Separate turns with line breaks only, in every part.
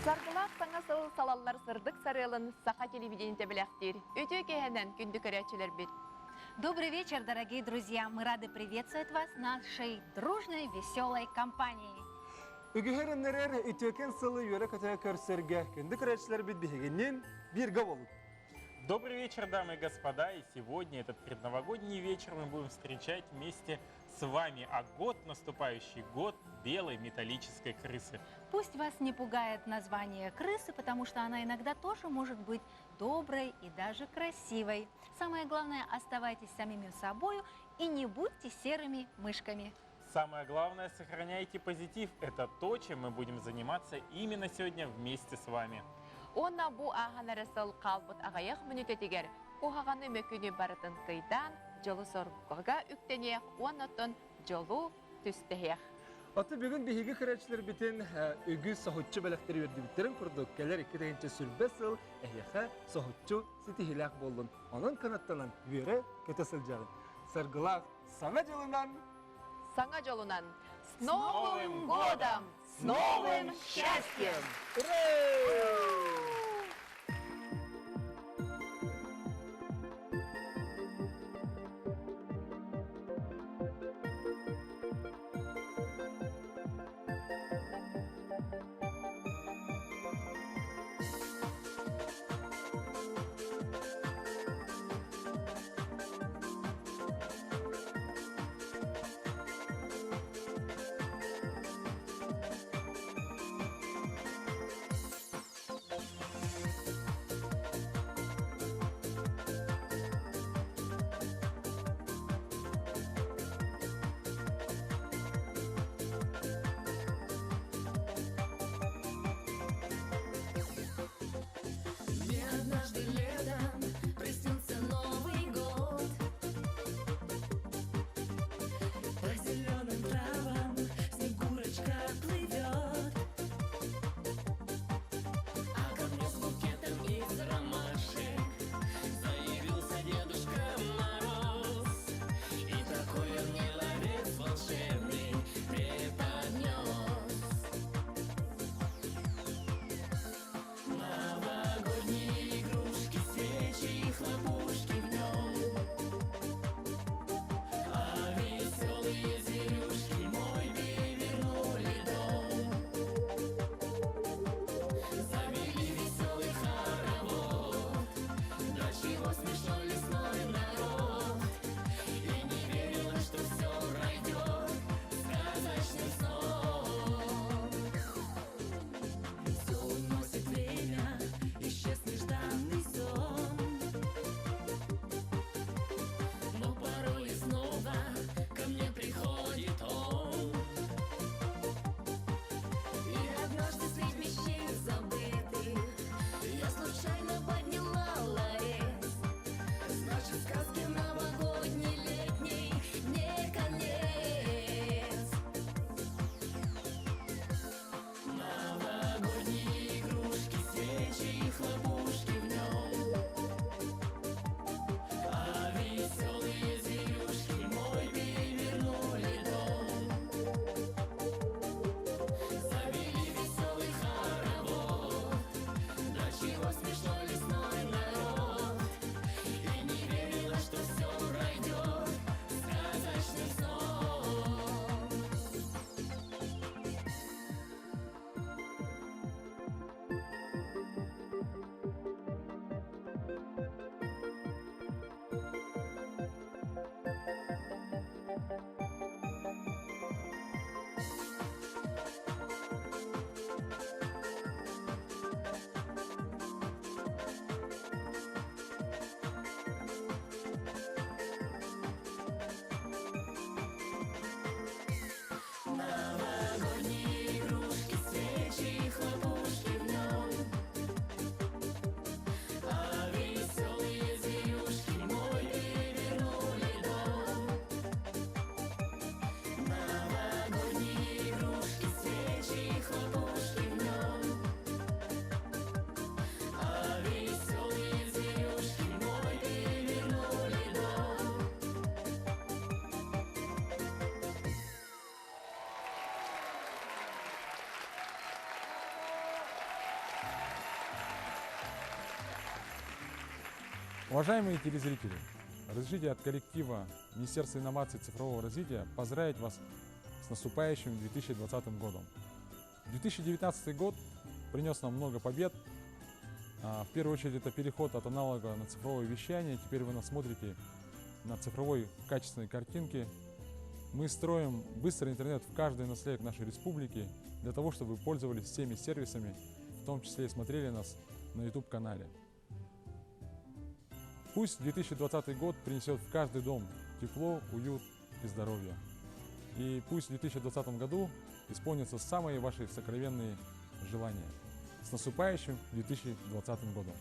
Саргылаах саҥа сыл салаллар сырдык сарыалын саха телевидениетэ бэлэхтиир. Үтүө киэһэнэн күндү көрөөччүлэрбит!
Добрый вечер, дорогие друзья! Мы рады приветствовать вас нашей дружной, веселой компанией.
Үгүһэр ыннарар үтүөкэн сылы үөрэ-көтө көрсөргө күндү көрөөччүлэрбит биһигиннин бииргэ болун.
Добрый вечер, дамы и господа. И сегодня этот предновогодний вечер мы будем встречать вместе с вами. А год, наступающий год белой металлической крысы.
Пусть вас не пугает название крысы, потому что она иногда тоже может быть доброй и даже красивой. Самое главное, оставайтесь самими собою и не будьте серыми мышками.
Самое главное, сохраняйте позитив. Это то, чем мы будем заниматься именно сегодня вместе с вами.
Уонна бу ааһан эрэ сыл хаалбыт аҕыйах мүнүүтэтигэр куһаҕаны мөкүнү барытын кыйдаан, дьолу-соргуга үктэниэх уонна оттон дьолу түстэһиэх.
Оттон бүгүн биһиги көрөөччүлэрбитин үгүс соһуччу бэлэхтэри үөрдүбүттэрин курдук, кэлэр 2020 сыл эһиэхэ соһуччу ситиһиилээх буоллун. Онон кынаттанан үөрэ-көтө сылдьаҕын. Саргылаах Саҥа дьылынан!
Саҥа дьолунан! С Новым годом! С новым счастьем!
Ура!
Уважаемые телезрители, разрешите от коллектива Министерства инноваций и цифрового развития поздравить вас с наступающим 2020 годом. 2019 год принес нам много побед. В первую очередь это переход от аналога на цифровое вещание. Теперь вы нас смотрите на цифровой качественной картинке. Мы строим быстрый интернет в каждый наследник нашей республики для того, чтобы вы пользовались всеми сервисами, в том числе и смотрели нас на YouTube-канале. Пусть 2020 год принесет в каждый дом тепло, уют и здоровье. И пусть в 2020 году исполнятся самые ваши сокровенные желания. С наступающим 2020 годом!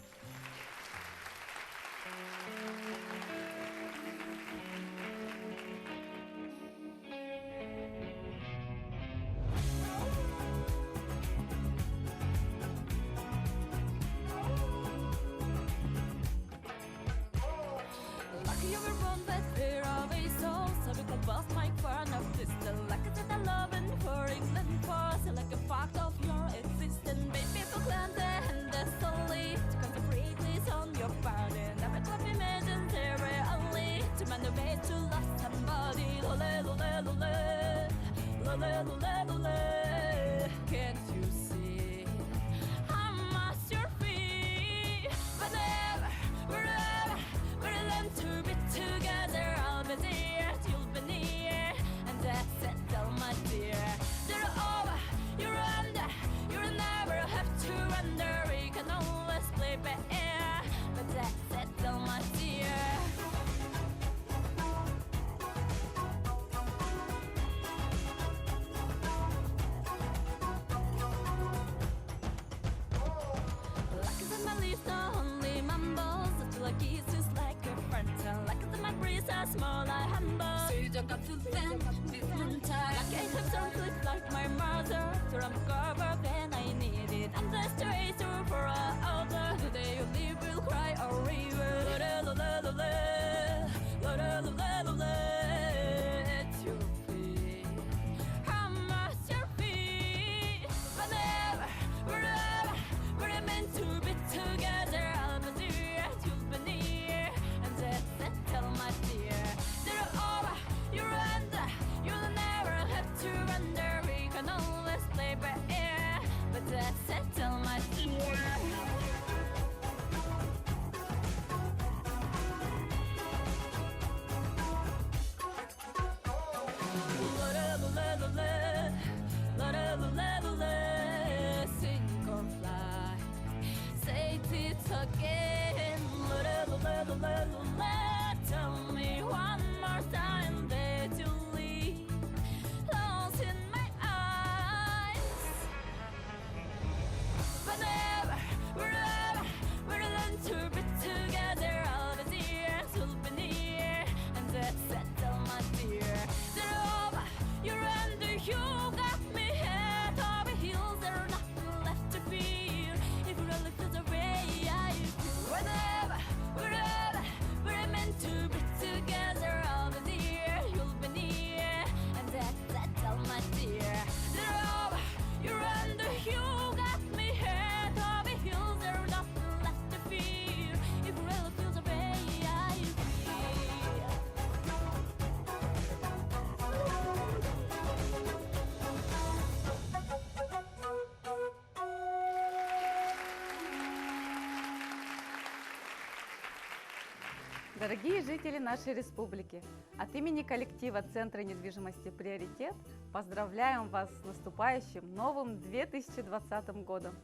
Дорогие жители нашей республики, от имени коллектива Центра недвижимости «Приоритет» поздравляем вас с наступающим новым 2020 годом.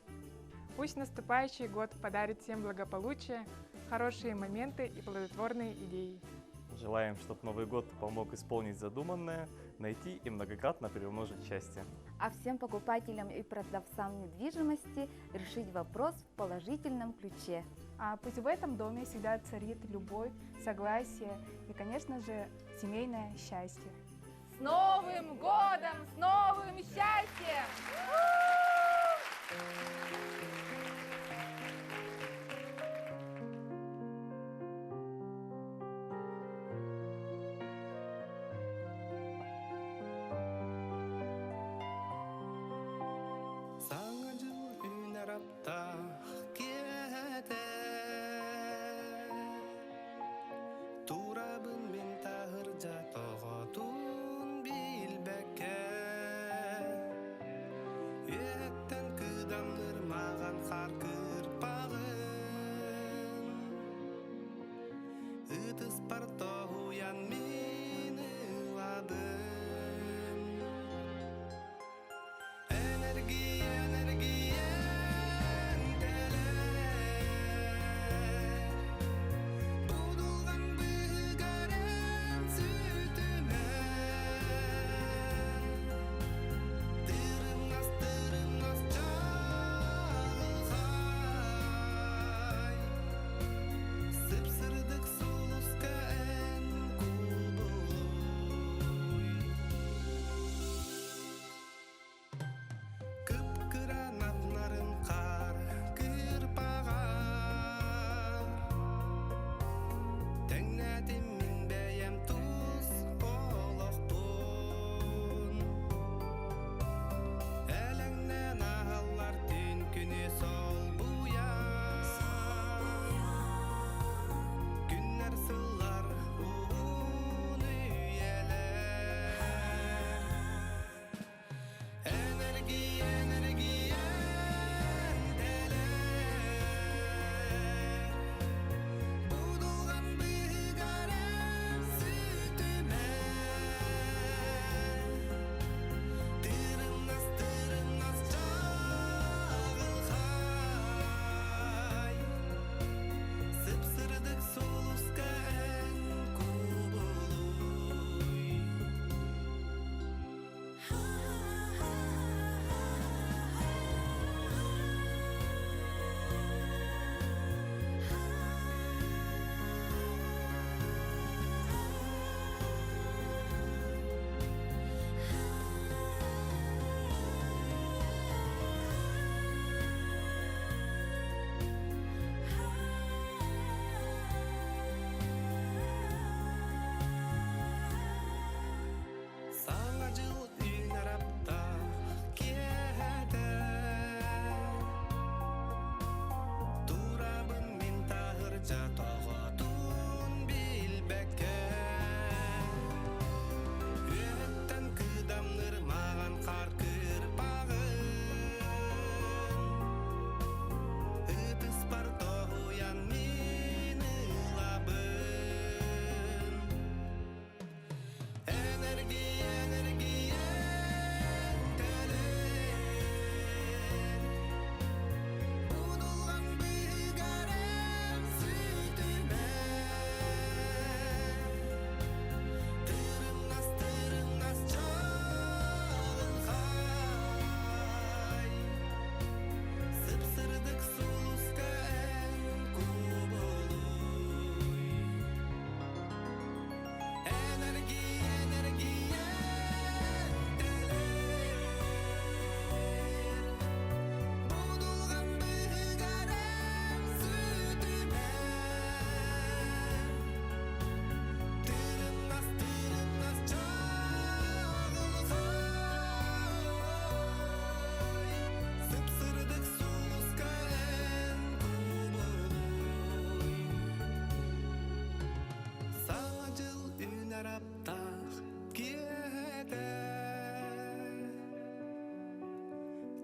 Пусть наступающий год подарит всем благополучие, хорошие моменты и плодотворные идеи.
Желаем, чтобы Новый год помог исполнить задуманное, найти и многократно приумножить счастье.
А всем покупателям и продавцам недвижимости решить вопрос в положительном ключе.
А пусть в этом доме всегда царит любовь, согласие и, конечно же, семейное счастье.
С Новым годом! С новым счастьем!
Саҥа дьыл үүнэр аптаах киэһэтэ.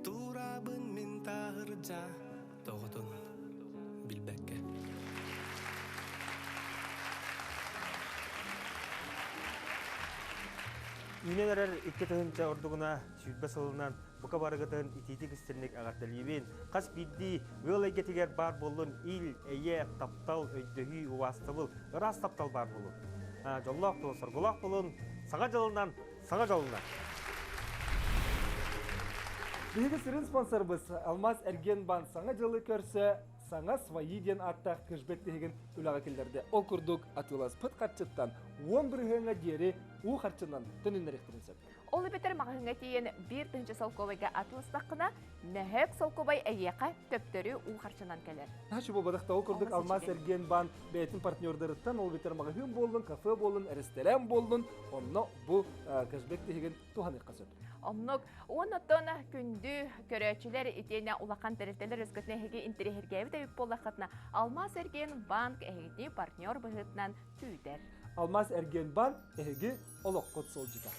Турабын мин таһырдьа тоҕотун билбэккэ.
Үүнэн эрэр 2000 ордугуна 20 сылынан бука барыгытын итиитик истинник эҕэрдэлиибин. Хас биирдии ыал эйгэтигэр баар буоллун ил, эйэ, таптал, өйдөһүү, убаастабыл, ыраас таптал баар буолун. Дьоллоох буолун, соргулаах буолун, саҥа дьылынан, саҥа дьолунан!
Биһиги сүрүн спонсорбыз Алмаз Эргиэнбаан Саҥа дьылы көрсө Саҥа свои диэн ааттаах кэшбэк тиһигин үлэҕэ киллэрдэ. Ол курдук атыыласпыт харчыттан 10 бырыһыаҥҥа диэри уу харчынан төнүннэриэхтэрин сөп.
Ол эбэтэр маҕаһыыҥҥа тиийэн 1000 солкуобайга атыыластаххына, мөһөөк солкуобай эйиэхэ төптөрү уу харчынан кэлэр.
Наһаа буолбатах ол курдук Алмаз Эргиэнбаан бэйэтин партнердарыттан ол эбэтэр маҕаһыын буоллун, кафе буоллун, ресторан буоллун, онно бу кэшбэк тиһигин туһаныахха сөп.
Оннук. Оннотон күндү көрөөччүлэр итиэнэ улахан тэрилтэлэр өскөтүнэ эһиги интэриэһиргээбит эбит буоллаххытына, Алмаз Эргиэн банк эһигини партнер быһыытынан күүтэр.
Алмаз Эргиэн банк эһиги олоххут суолдьута.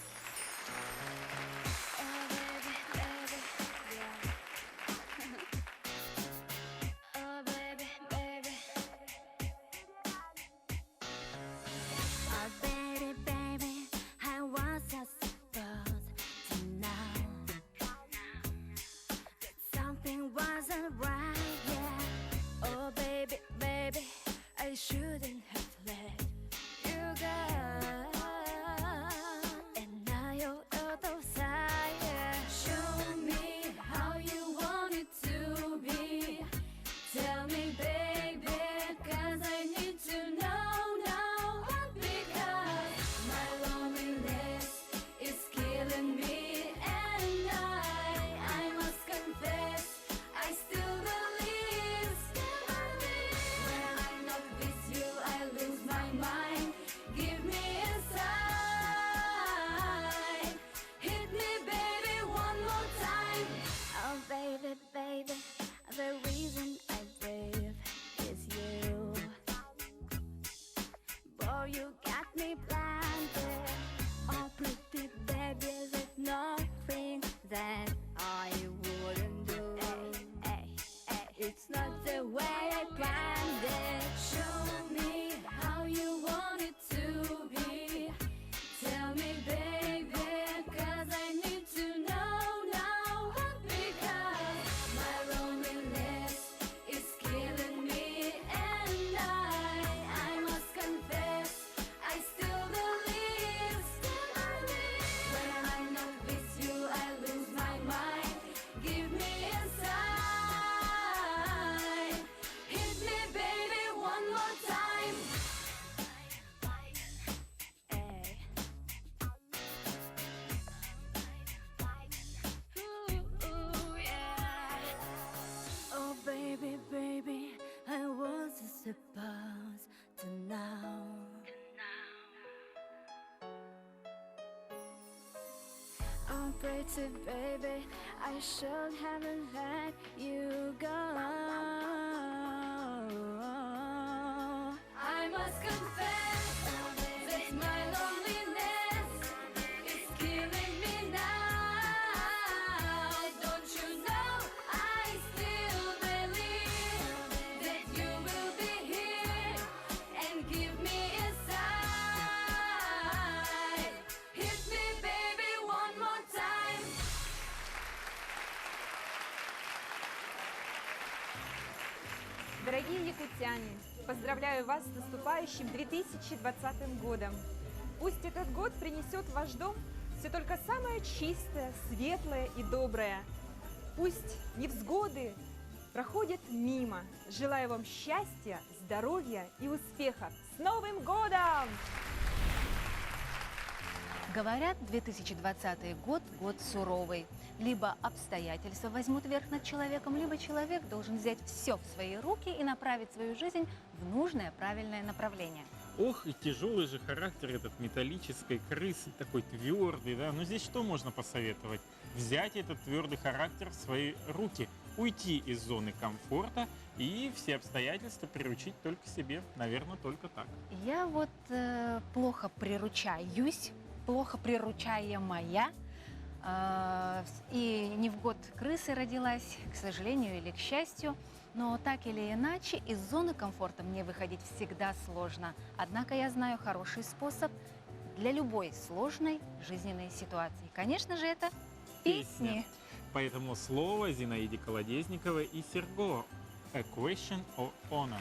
Oh baby, baby, how was I supposed to know that something wasn't right? Yeah. Oh baby, baby, I shouldn't have let you go. And now you're out of sight. Yeah. Show me how you want it to be. Tell me, baby, 'cause I need to know now. Because my loneliness is killing me, and I must confess, I still believe. When I'm not with you, I lose my mind. Give me a sign. Hit me, baby, one more time. Oh, baby, baby, the reason I breathe is you. Boy, you got me blinded. Oh, pretty baby, there's nothing that I wouldn't do. Hey, hey, it's not the way I planned it. Show me how you want it to be. Tell me, baby, 'cause I need to know now. Because my loneliness is killing me, and I must confess, I still believe. When I'm not with you, I lose my mind. Give me a sign. Hit me, baby, one more time. Hey. Ooh, yeah. Oh, baby, baby, I wasn't supposed to know. Oh, pretty baby, I should haven't let you go. I must confess that my loneliness is killing me now. Don't you know I still believe that you will be here and give me a sign. Hit me, baby, one more time.
Дорогие якутяне, поздравляю вас с наступающим 2020 годом. Пусть этот год принесет в ваш дом все только самое чистое, светлое и доброе. Пусть невзгоды проходят мимо. Желаю вам счастья, здоровья и успехов. С Новым годом!
Говорят, 2020 год – год суровый. Либо обстоятельства возьмут верх над человеком, либо человек должен взять все в свои руки и направить свою жизнь в нужное, правильное направление.
Ох, и тяжелый же характер этот металлической крысы, такой твердый, да. Но здесь что можно посоветовать? Взять этот твердый характер в свои руки, уйти из зоны комфорта и все обстоятельства приручить только себе. Наверное, только так.
Я вот плохо приручаюсь, плохо приручаемая, и не Не в год крысы родилась, к сожалению или к счастью, но так или иначе из зоны комфорта мне выходить всегда сложно. Однако я знаю хороший способ для любой сложной жизненной ситуации. Конечно же, это песни.
Поэтому слово Зинаиде Колодезниковой и Серго. A question of honor.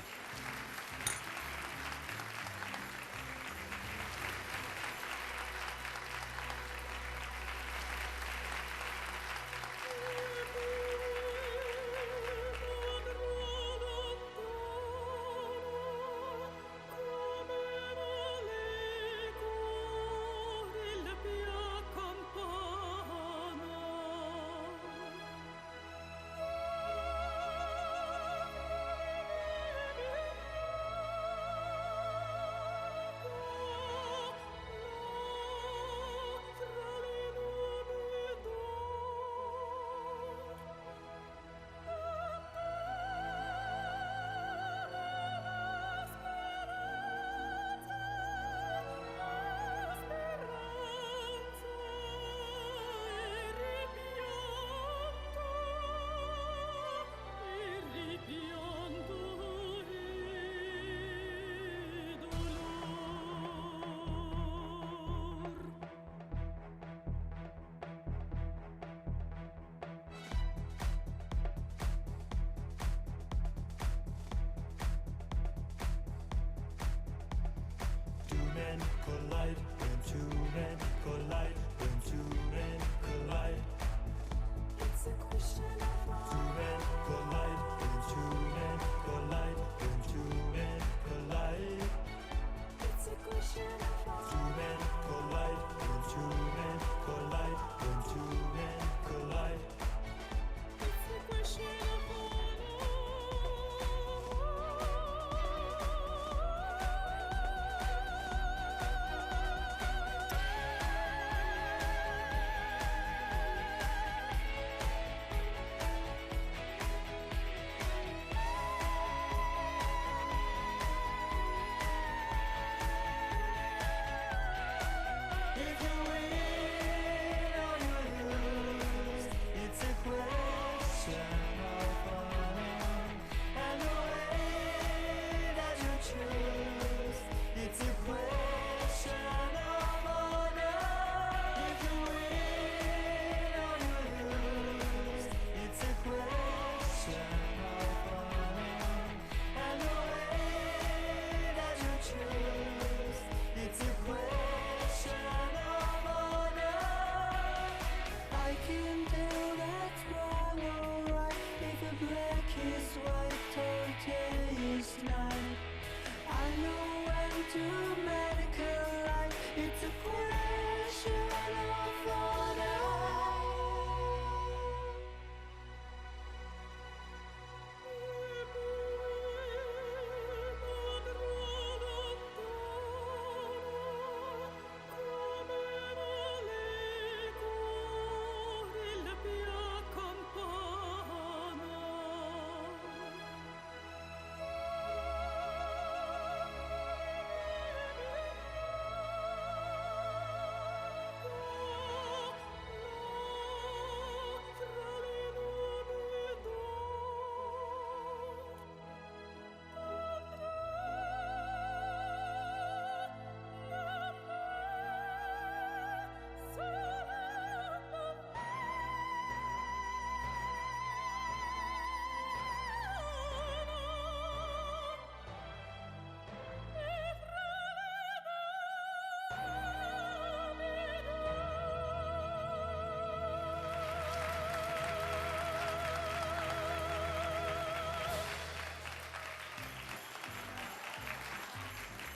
Two men collide when two men collide when two men collide.
It's a question of
Two men collide when two men collide when two men collide.
It's a question of
Two men collide when two men collide when two men collide.
It's a question of
If you win or you lose, it's a question of honor. And the way that you choose, it's a question of honor. If you win or you lose, it's a question of honor. And the way that you choose, it's a question of honor. I can tell that's wrong or right if a black is white or day is night. I know when to make a right. It's a question of honor.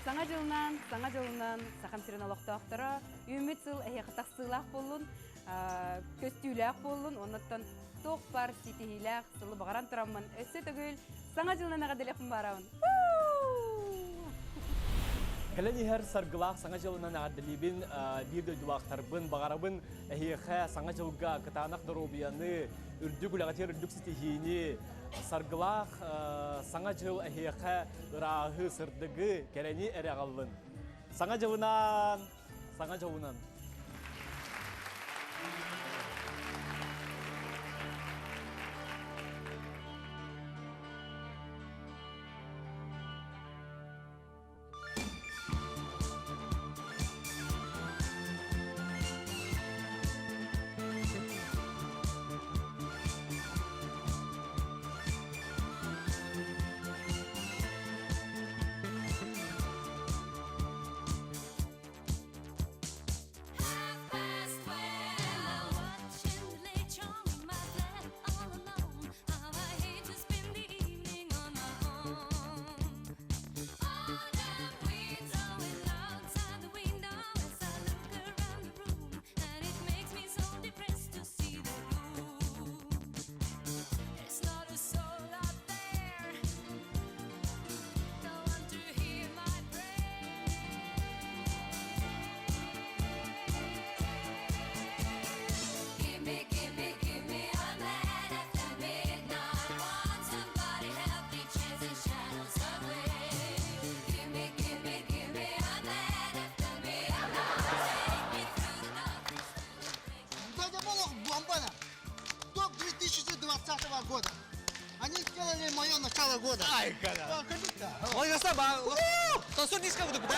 Саҥа дьылынан, саҥа дьылынан Сахам сирин олохтоохторо үүммүт сыл эһиэхэ тахсыылаах буоллун, көстүүлээх буоллун, оннуттан туох баар ситиһиилээх сылы баҕаран тураммын өссө төгүл саҥа дьылынан эҕэрдэлиэхпин баарабын.
Кэлэн иһэр саргылаах саҥа дьылынан эҕэрдэлиибин биир дойдулаахтарбын, баҕарабын эһиэхэ саҥа дьылга кытаанах доруобуйаны, үрдүк үлэҕитигэр үрдүк ситиһиини, саргылаах саҥа дьыл эһиэхэ ырааһы, сырдыгы, кэрэни эрэ аҕаллын. Саҥа дьылынан! Саҥа дьолунан!
2020 года. Они сделали мое начало года.
Ай, когда. Ой, Танцуй диско буду, да?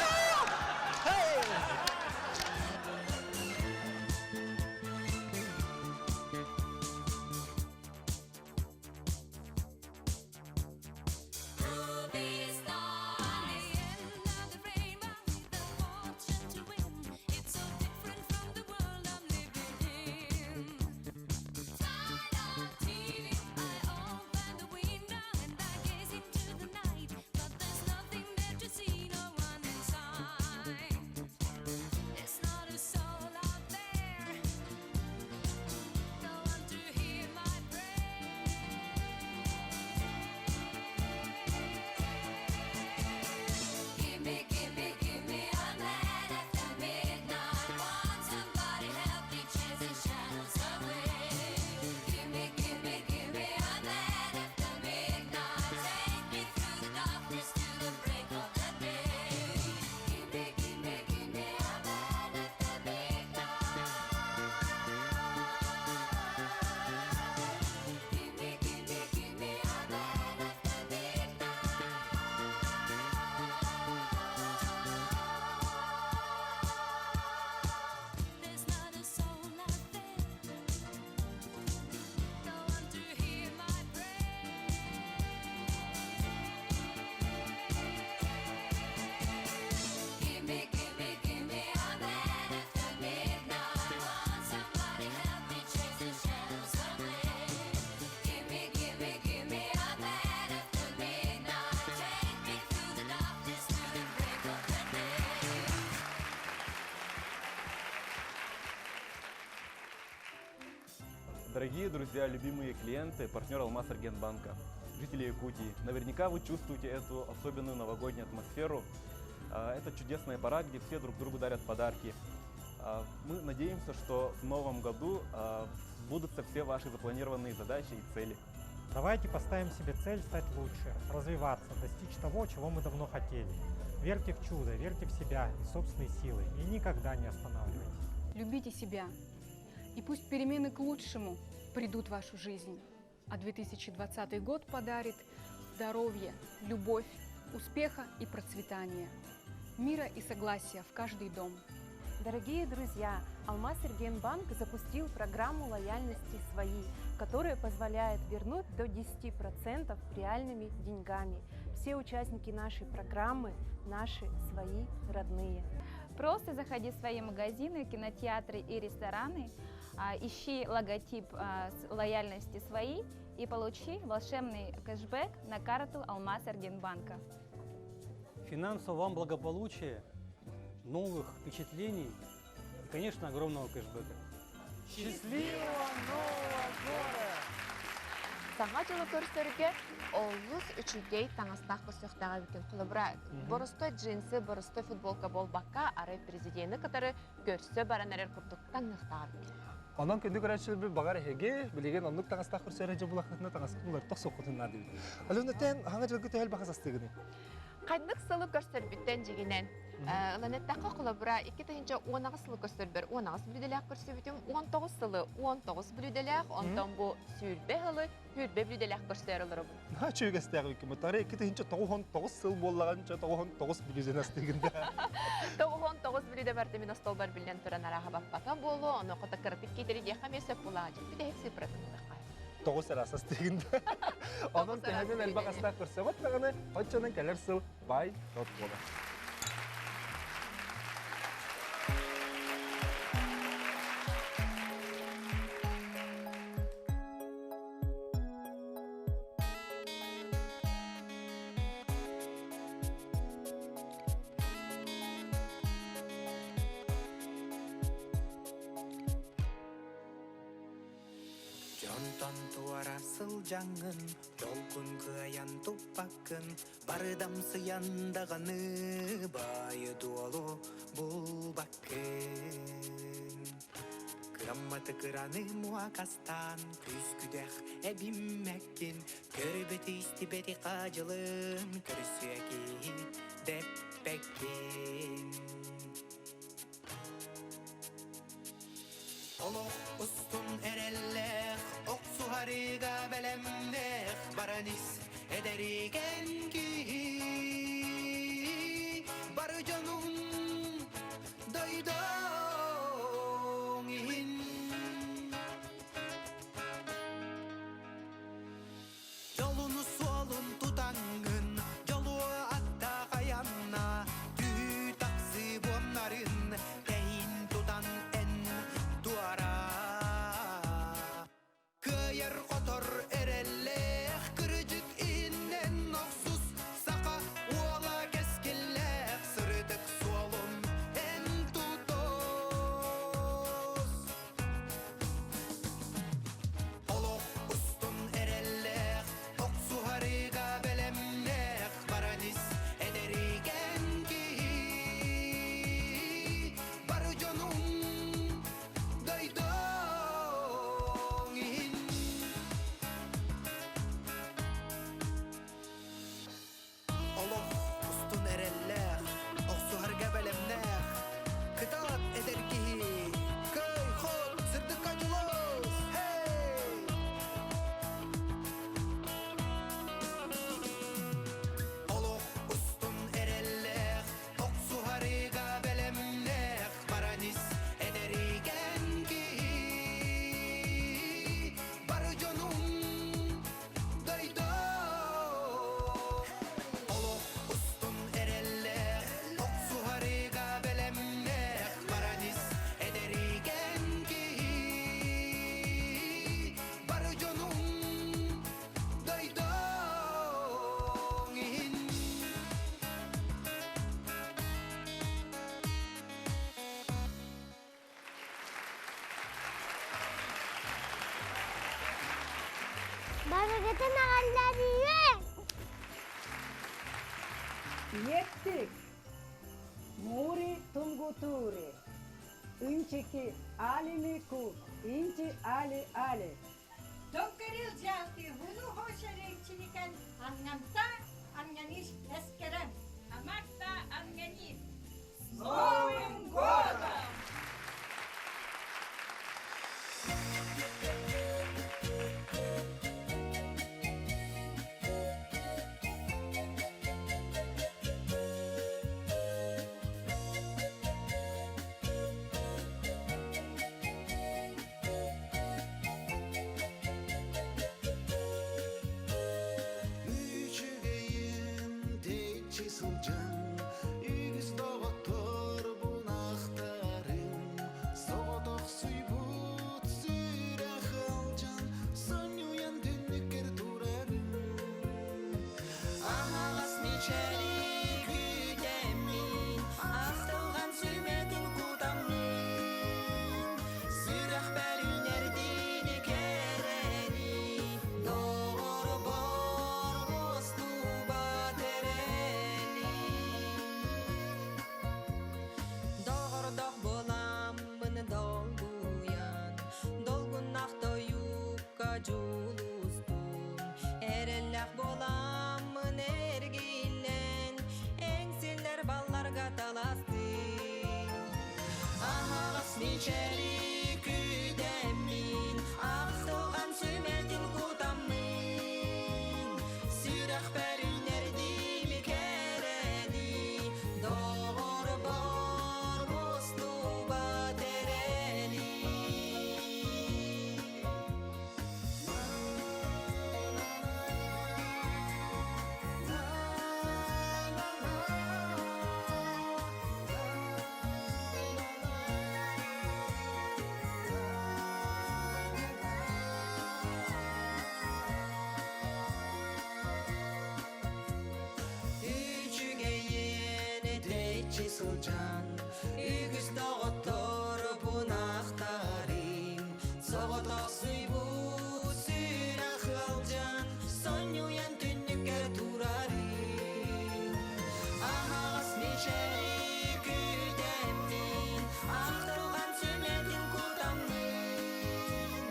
Дорогие друзья, любимые клиенты, партнеры Алмаз Аргентбанка, жители Якутии, наверняка вы чувствуете эту особенную новогоднюю атмосферу. Это чудесная пора, где все друг другу дарят подарки. Мы надеемся, что в новом году сбудутся все ваши запланированные задачи и цели.
Давайте поставим себе цель стать лучше, развиваться, достичь того, чего мы давно хотели. Верьте в чудо, верьте в себя и собственные силы и никогда не останавливайтесь.
Любите себя, и пусть перемены к лучшему придут в вашу жизнь. А 2020 год подарит здоровье, любовь, успеха и процветания, мира и согласия в каждый дом.
Дорогие друзья, Алмаз Банк запустил программу лояльности «Свои», которая позволяет вернуть до 10% реальными деньгами. Все участники нашей программы – наши свои родные.
Просто заходи в свои магазины, кинотеатры и рестораны, ищи логотип лояльности «Свои» и получи волшебный кэшбэк на карту Алмаз Аргенбанка.
Финансового вам благополучия, новых впечатлений и, конечно, огромного кэшбэка.
Счастливого Нового года!
Саҥа дьылы көрсөргө олус үчүгэй таҥастаах көрсүөхтээҕэ эбиккин. Холобура, боростой джинсы, боростой футболка буолбакка, арай президени кытары көрсө баран эрэр курдук таҥныахтааҕа эбиккин.
Онон күндү көрөөччүлэрбит баҕар эһиги билигин оннук таҥастаах көрсөөрө дьэ булаххытына таҥаскытын уларыта охсуоххутун наада эбит. Алена, хаҥа дьылгы төһө элбэх астыгыный?
Ханнык сылы көрсөрбүттэн дьигинэн. Ылан эттэххэ, холобура, 2018 сылы көрсөрбөр 18 бүлүүдэлээх көрсүбүтүм, 19 сылы 19 бүлүүдэлээх, онтон бу сүүрбэ сылы сүүрбэ бүлүүдэлээх көрсөөр олоробун.
Наһаа үчүгэстээх үкүм. Тары 2099 сыл буоллаҕын, 99 бүлүүдэн астыгын да.
99 бүлүүдэ барда мин остолбар биллэн туран арааһа баппата буолуо, ону хото кыратык киитэри диэххэ эмиэ сөп буолаҕа. Бүтэһик цифратын ылыахха.
Тоҕус араас астыгын да. Онон төһөнөн элбэх астаах көрсөҕүт даҕаны, оччонон кэлэр сыл бай тот буолар.
Дьонтон туора сылдьаҥҥын, долгун кыайан туппаккын, барыдамсыйан даҕаны баайы-дуолу булбаккын. Кырамматы кыраны муокастаан, күүс-күдэх эбиммэккин, көрбөтү истибэти хаадьылын, көрсүө киһи дэппэккин. Олох устун эрэллээх охсуһар. Охсуһарыга бэлэмнээх баран ис эдэригэн киһи Бары дьонуҥ дойдуҥ иһин Дьолуну суолун тутаҥҥын, дьолуо аттаах айанна, түһүү тахсыы буоннарын тэһиин тутан эн туора. Кыайар-хотор эрэллээх, кырдьык иһиннэн охсус, саха уола кэскиллээх сырдык суолун эн тутус. Олох устун эрэллээх, охсуһарыга бэлэмнээх баран ис эдэригэн киһи. Бары дьонуҥ дойдуҥ иһин. Олох устун эрэллээх, охсуһарга бэлэмнээх, кытаат эдэр киһи, кый хот сырдыкка дьулус, hey! Олох устун эрэллээх, охсуһарыга бэлэмнээх, баран ис эдэригэн киһи. Бары дьонуҥ Олох устун эрэллээх, охсуһарыга бэлэмнээх, баран ис эдэригэн киһи. Бары дьонуҥ дойдуҥ иһин.
Барыгытын аҕалларыйын!
Иэттик, Мури Тунгутури, Инчики Алими Ку, Инти Али Али.
Токкарил жаалты хуну хошерейчиникен аннанта аннаниш эскерем.
Амакта анганис.
С Новым годом!
Үчүгэйин тэйиччи сылдьан, үгүс доҕоттор бунахтарым, соҕотохсуйбут сүрэх алдьан, сонньуйан түннүккэр турарым.
Аһаҕас мичэри күүтэммин, ахтылҕан сүмэтин кутаммын, сүрэхпэр үүнэрдиини кэрэни, доҕорбор уостубат эрэли. Доҕордох буоламмын долгуйан, долгуннах тойукка дьулустум, эрэллээх буоламмын эргиллэн, эҥсиллэр балларга таластым. Аһаҕас мичэри күүтэммин, ахтылҕан сүмэтин кутаммын, сүрэхпэр үүнэрдиим кэрэни, доҕорбор мустубат эрэли. Үчүгэйин эдэйчи сылдьан, үгүс доҕоттор бунахтарым, соҕотохсуйбут сүрэх ыалдьан, сонньуйан түннүккэр турарым. Аһаҕас мичэри күүтэммин, ахтылҕан сүмэтин кутаммын,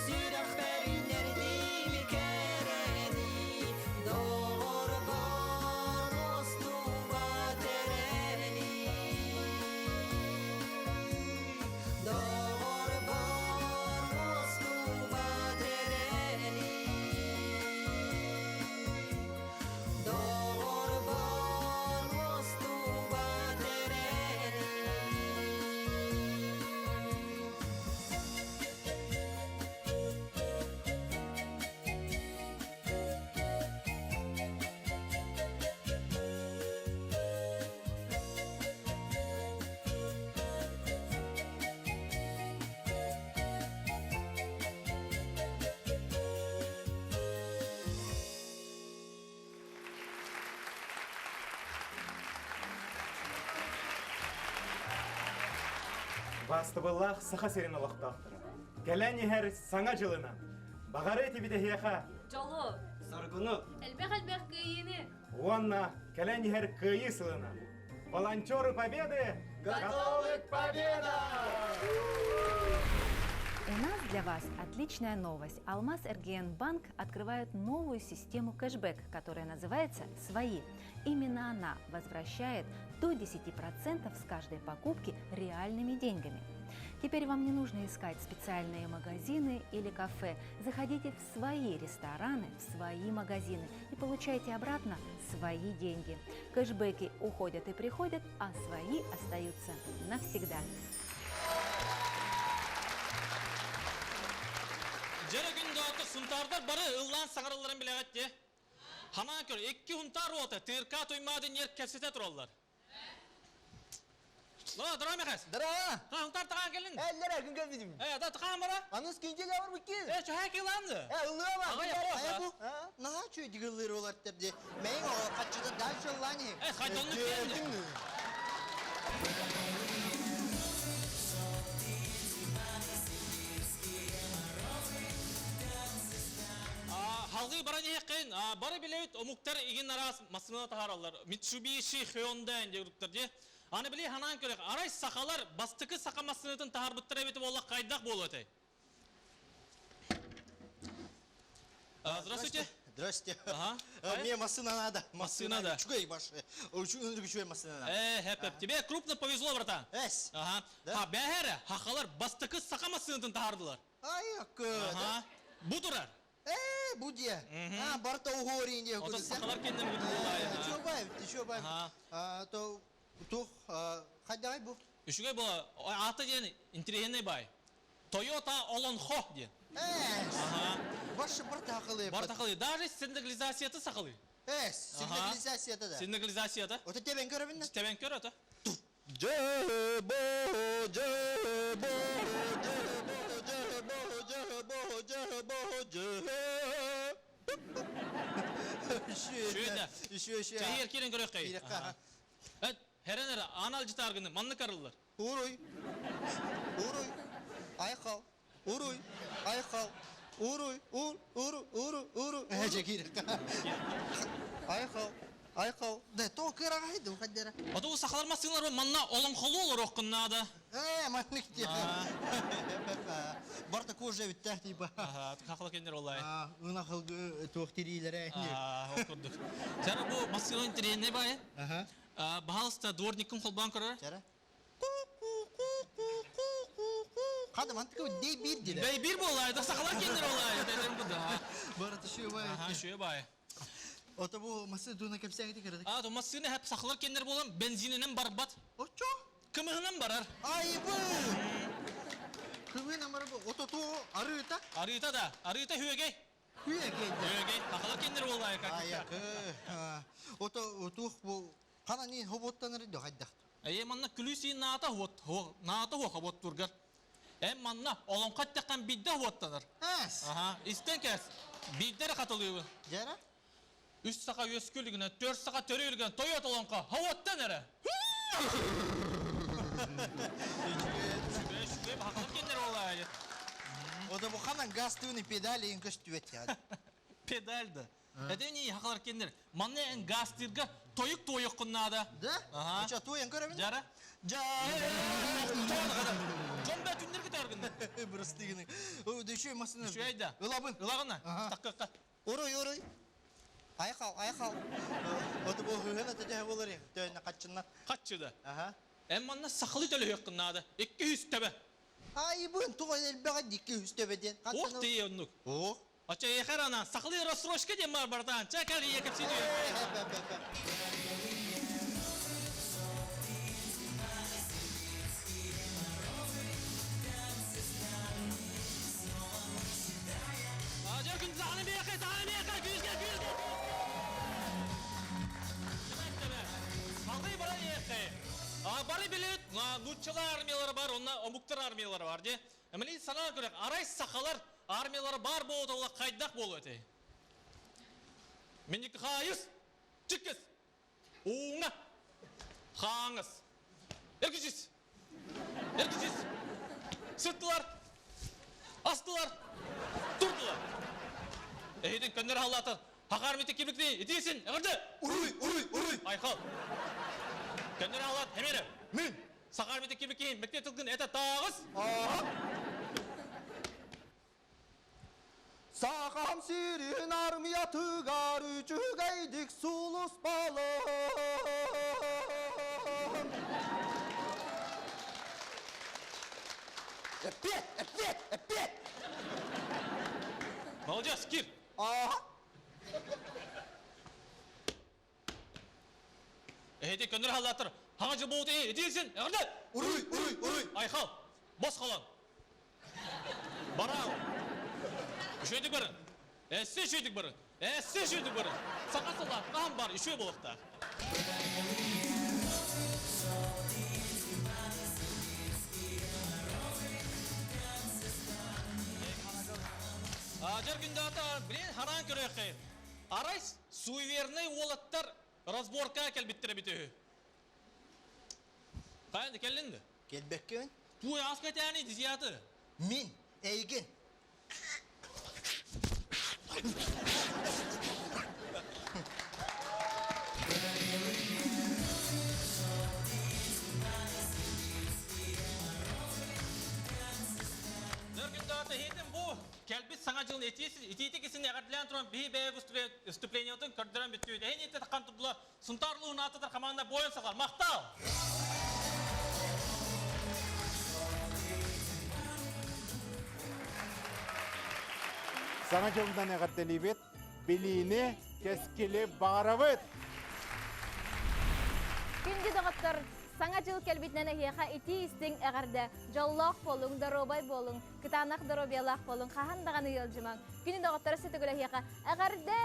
сүрэхпэр үүнэрдиим кэрэни, доҕорбор мустубат эрэли.
Убаастабыллаах Саха сирин олохтоохторо, кэлэн иһэр Саҥа дьылынан! Баҕары этибит эһиэхэ
Дьолу!
Соргуну!
Элбэх-элбэх кыайыыны!
Уонна кэлэн иһэр Кыайыы сылынан! Волонтеры Победы готовы к победам!
У нас для вас отличная новость. Алмаз РГН Банк открывает новую систему кэшбэк, которая называется «Свои». Именно она возвращает до 10% с каждой покупки реальными деньгами. Теперь вам не нужно искать специальные магазины или кафе. Заходите в свои рестораны, в свои магазины и получайте обратно свои деньги. Кэшбэки уходят и приходят, а свои остаются навсегда.
Дьэрэ күн доҕоттор сунтаардар бары ыллаан саҥаралларын билэҕит дии. Ханаан көр, икки хунтаар уота тыыркаа туймаадын ер кэпсэтэ тураллар. Лоо, дороо Михас.
Дороо.
Ха, хунтаар тагаан кэлин.
Эллер күн кэлбитим.
Э, да тагаан бара.
Аныс кинче жабыр бикки.
Э, чөһэ киланды.
Э, ыллыа ба.
Ага, я
бу. Наһаа чөйдүк ыллыыр олар терди. Мэйин оҕо хаччыта дальше ыллаани.
Э, хайдонну киэнди. Халгыы баран иһэххин, бары билэбит омуктар игин араас массыына таһаараллар. Mitsubishi, Hyundai диэбиттэр дии. Аны били ханаан көрөх, арай сахалар бастакы саха массыынатын таһаарбыттар эбит буолла хайдах буолуо этэй? Здравствуйте.
Здрасте.
Ага.
Мне машина надо.
Машина, да.
Үчүгэй машина. Үчүгэй машина надо.
Э, хеп, хеп. Тебе крупно повезло, братан.
Эс.
Ага. Ха, бэһэрэ, хахалар бастакы саха массыынатын таһаардылар.
Айакы.
Ага. Бу турар.
Э, бу дие. А, барта угорин дие.
Ото сахалар кеннен бу буолай.
Чё бай, чё бай. А, то тух, хайдай бу.
Үчүгэй була, аты диэн интеллигентный бай. Toyota Олонхо диэн.
Ага. Башы бар тақылы.
Бар тақылы. Даже сигнализацияты сақылы.
Э, сигнализацияты да.
Сигнализацияты.
Ота тебен көрөбүн да?
Тебен көр ота.
Жебо, жебо, жебо, жебо, жебо, жебо,
Шүйді.
Үші, үші.
Чайыр кирен көрөк кай. Эт, херен эре анал жытаргыны манны карыллар.
Уруй. Уруй. Айқал. Уруй. Айқал. Уруй. Ур, уру, уру, уру. Жекир. Айқал. Айқал. Да, то кырагайды ухаддера.
Ото сахалар масыналар манна олоҥхолуу олоруоххун наада.
Э, маннык те. Барта кожа бүттә типа.
Аха, хахала кеннер олай.
Ына хылгы туох тириилere.
Ол курдук. Сара бу массыына интириэнне бай. Баһалыста дворниккин холбоон көрөр.
Чара. Хада мантык дей бир диле.
Дей бир болай, да сахалар кеннер олай. Дедем бу да.
Барата шүй бай.
Аха, шүй бай.
Ото бу массыына дуна кепсәң кирдик.
А, то массыына хеп сахалар кеннер болан бензининен барбат.
Очо?
Кымыһынан барар.
Айбы! Кымыһынан барар бу. Ото то арыыта?
Арыыта да. Арыыта хүөгэй.
Хүөгэй.
Хүөгэй. Сахалар кеннер болай как.
Аякы. Ото тух бу хана ни хоботтаныр до хайдах.
Эйе манна күлүсийн наата хуот, наата хуо хобот тургар. Эм манна олонхат таққан бидде хуоттанар.
Әс.
Аха, истен кәс. Биддері қатылуы.
Жара?
Үс сақа өскүлігіне, төрт сақа төрүлгін, Тойот олонқа, хауаттан әрі. Шүбе, шүбе, бақылып кендер олай.
Ода бу ханан газ тыны педали инкөс түбет я.
Педальды. Это не хақалар кендер. Манна эн газ тырга тойук тойук куннада.
Да?
Ага.
Ача туйын көрөмүн?
Жара?
Жара.
Жон бә түндер кетер
Бырыстыгыны. О, дөшөй масына.
Дөшөй айда.
Ылабын.
Ылагына. Таккакка.
Уруй, уруй. Айқал, айқал. Оты бу хыгына тәтә болар ем. Төнне катчыннан.
Катчыда.
Ага.
Эм манна сахалы төлөйөк кыннада. 200 төбе.
Айбын, тугай элбәгә 200 төбеден.
Ох тие оннук.
Ох.
Ача ехер ана, сахалы рассрочка дем бар бартан. Чакар екеп сидиyor. Ажар күн сағаны бейқе, сағаны бейқе, күйізге, күйізге. Салгый бара ехе. Бары билет, нуччалар армиялары бар, онна омуктар армиялары бар де. Эмили санаа көрек, арай сахалар армиялары бар болуп ола кайдак болу эте. Меники хайыс, чиккес, уңа, хаңыз, эркичис, эркичис. Сыттылар, астылар, турдулар. Эһидин көннөр халлаатар. Хахар мити кибикти итисин, эҕэрдэ!
Уруй, уруй, уруй!
Айхал. Көннөр халлаат хемере.
Мин.
Сахар мити кибики мекте тылгын это таагыс.
Сахам сирин армиятыгар үчүгэйдик сулуспалым. Эппиэт, эппиэт, эппиэт!
Молодец, кир.
Ага.
Эһити көннөр халлааттар. Хаҥа жыл буут итиилсин, эҕэрдэ!
Уруй, уруй, уруй!
Айхал, бос халан. Барау. Үчүгэйдик барын. Эссе үчүгэйдик барын. Эссе үчүгэйдик барын. Саха сыла хаһан бар үчүгэй буолуохтаах. Дьэр күндэ блин хараан көрүөххэ. Арай суеверный уолаттар разборка кэлбиттэрэ эбит үһү. Хайа кэллин да?
Келбеккин.
Туй аска тәни дизияты.
Мин, эйгин.
Нөргүндө хитин бу кэлбит саҥа дьылын итиити кисин эҕэрдэлээн туран биһи бэйэ выступлениетын көрдөрөн бүттүбүт. Эһин итте таххан турдулар. Сунтаар улууһун аатытар команда буойун сахар. Махтал!
Саҥа дьылынан эҕэрдэлиибит, билиини, кэскили баҕарабыт!
Күндү доҕоттор, Саҥа дьыл кэлбитинэн эһиэхэ итии-истиҥ эҕэрдэ! Дьоллоох буолуҥ, доруобай буолуҥ, кытаанах доруобуйалаах буолуҥ, хаһан даҕаны ыалдьымаҥ. Күнү доҕотторо сөтөгүл эһиэхэ эҕэрдэ!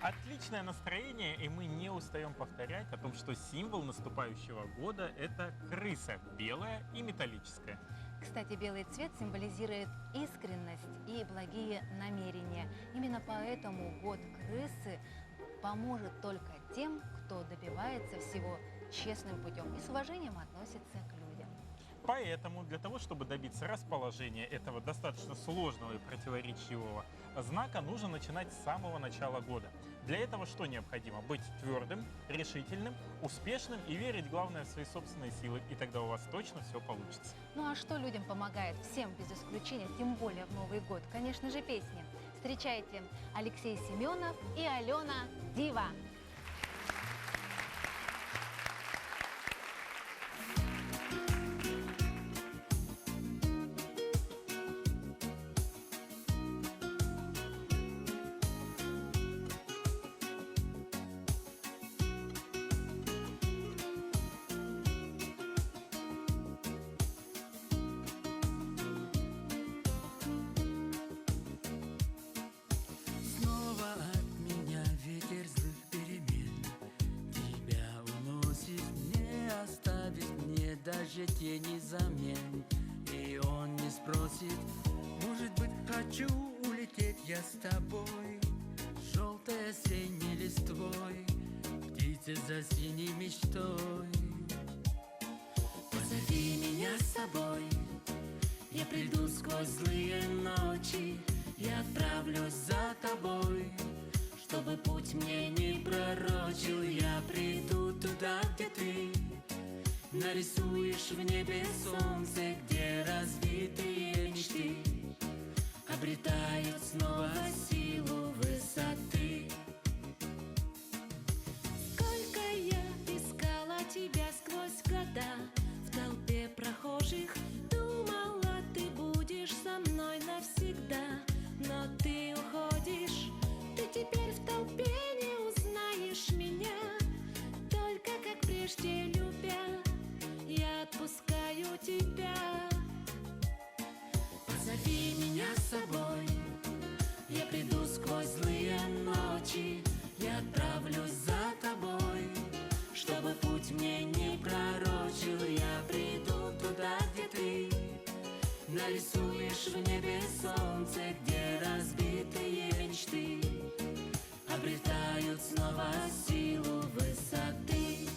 Отличное настроение, и мы не устаем повторять о том, что символ наступающего года – это крыса, белая и металлическая.
Кстати, белый цвет символизирует искренность и благие намерения. Именно поэтому год крысы поможет только тем, кто добивается всего честным путем и с уважением относится к людям.
Поэтому для того, чтобы добиться расположения этого достаточно сложного и противоречивого знака, нужно начинать с самого начала года. Для этого что необходимо? Быть твердым, решительным, успешным и верить, главное, в свои собственные силы. И тогда у вас точно все получится.
Ну а что людям помогает? Всем без исключения, тем более в Новый год. Конечно же, песни. Встречайте Алексей Семенов и Алена Дива.
Снова от меня ветер злых перемен Тебя уносит, не оставит мне даже тени замен И он не спросит, может быть, хочу улететь я с тобой Желтой осенней листвой, птицы за синей мечтой Позови меня с собой, я приду сквозь злые ночи, я отправлюсь за тобой, чтобы путь мне не пророчил. Я приду туда, где ты нарисуешь в небе солнце, где разбитые мечты обретают снова силу высоты.
Сколько я искала тебя сквозь года В толпе прохожих Думала, ты будешь со мной навсегда Но ты уходишь, ты теперь в толпе не узнаешь меня Только как прежде любя, я отпускаю тебя
Позови меня с собой, я приду сквозь злые ночи, я отправлюсь за тобой, чтобы путь мне не пророчил. Я приду туда, где ты нарисуешь в небе солнце, где разбитые мечты обретают снова силу высоты.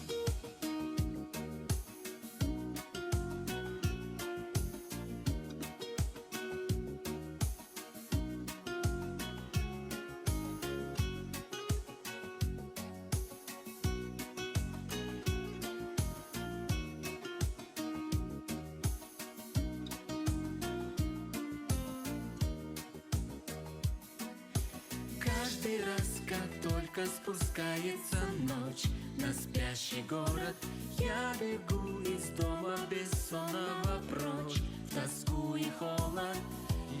Каждый раз, как только спускается ночь на спящий город, я бегу из дома бессонного прочь. В тоску и холод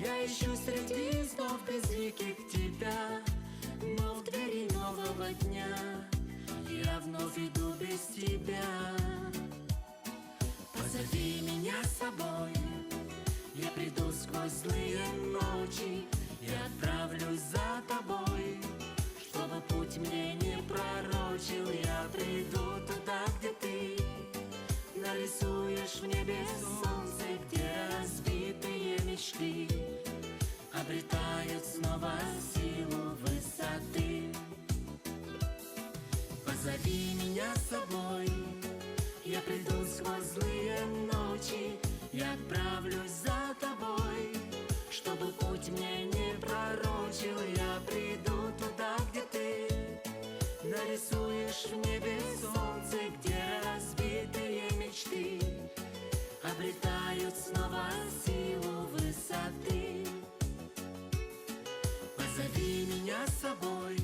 я ищу среди снов безликих тебя, но в двери нового дня я вновь иду без тебя. Позови меня с собой, я приду сквозь злые ночи, я отправлюсь за тобой, чтобы путь мне не пророчил. Я приду туда, где ты нарисуешь в небе солнце, где разбитые мечты обретают снова силу высоты. Позови меня с собой, я приду сквозь злые ночи, я отправлюсь за тобой, чтобы путь мне не пророчил. Я приду туда, где ты нарисуешь в небе солнце, где разбитые мечты обретают снова силу высоты. Позови меня с собой,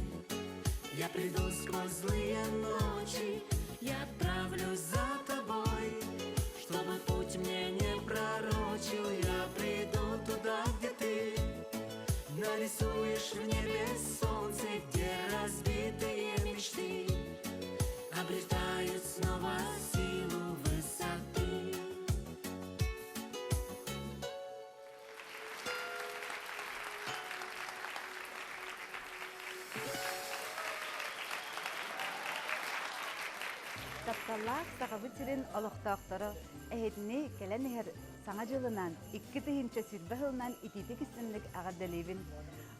я приду сквозь злые ночи, я отправлюсь за тобой, чтобы путь мне не пророчил. Я приду туда, где ты нарисуешь в небе солнце, где разбитые мечты обретают снова силу высоты.
Тапталлаах Сахабыт сирин олохтоохторо эһитини кэлэн иһэр Саҥа дьылынан, 2020 сылынан итиитик истинник эҕэрдэлиибин.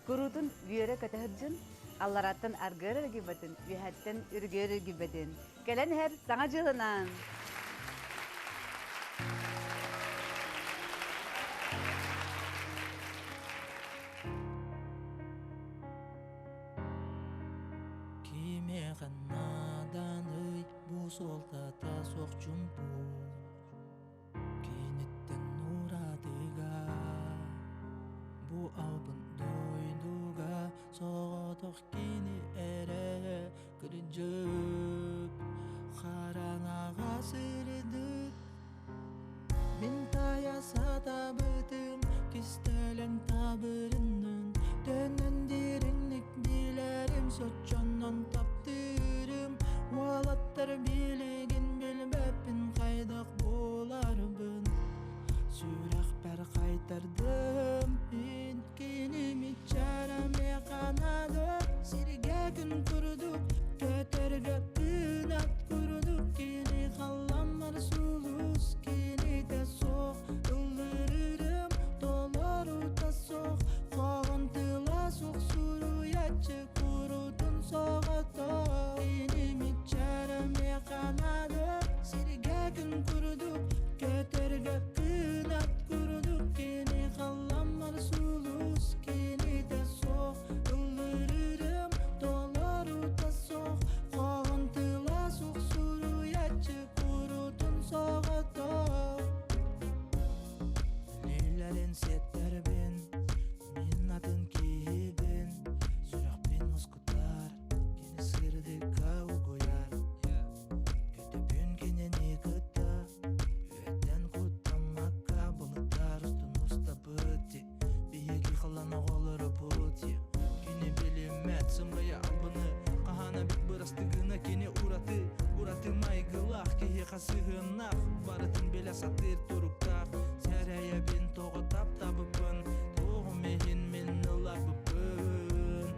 Куруутун үөрэ-көтө сылдьын, аллараттан аргыар эргийбэтин, үөһэттэн үргүөр эргийбэтин. Кэлэн иһэр Саҥа дьылынан!
Кимиэхэ нааданый бу суолтата суох чумпу Киниттэн уратыга бу албын дойдуга соҕотох кини эрэ кырдьык хараҥаҕа сырдык Мин тайа сатабытым кистэлэҥ табырыннын Төннөн дириҥник билэрим соччоннон таптыырым Уолаттар билигин билбэппин хайдах буоларбын Сүрэхпэр хайтардым мин киними чарамеханады Сиргэ күн курдук көтөргө кынат курдук Кини халламмар сулус кинитэ суох Ыллырырым толорута суох Хоҕон тыла суох суруйаччы курутун соҕото Киними чарамеханады Сиргэ күн курдук көтөргө кынат курдук Кини халламмар сулус кинитэ суох Ыллырырым толорута суох Хоҕон тыла суох суруйаччы курутун соҕото Лилэрин сиэттэрбин мин атын киһибин Сүрэхпин ускутар кини сырдыкка угуйар Көтөбүн кинини кытта Үөттэн куттаммакка былыттар устун устабыт Биһиги халан оҕолоробут Кини билиммэт сымыйа албыны Хаһаана бит бырастыгына кини ураты Ураты майгылаах киһиэхэ сыһыаннаах Барытын билэ сатыыр туруктаах Сэрэйэбин тоҕо таптабыппын Туоҕум иһин мин ыларбыппын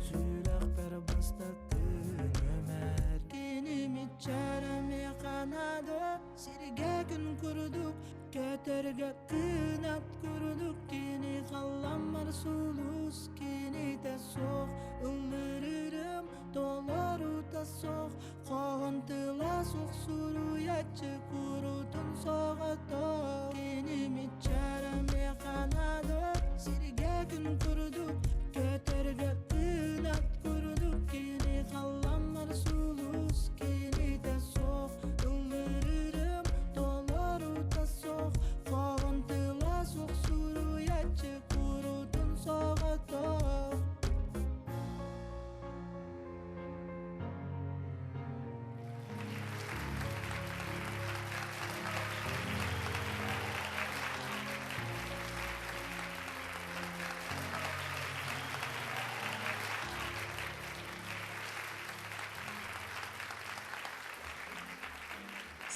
Сүрэхпэр бастакы нүөмэр Киними чарамеханады Сиргэ күн курдук көтөргө кынат курдук Кини халламмар сулус кинитэ суох Ыллырырым толорута суох Хоһун тыла суох суруйаччы курутун соҕото Киними чарамеханады Сиргэ күн курдук көтөргө кынат курдук Кини халламмар сулус кинитэ суох Ыллырырым толорута суох Хоһун тыла суох суруйаччы курутун соҕото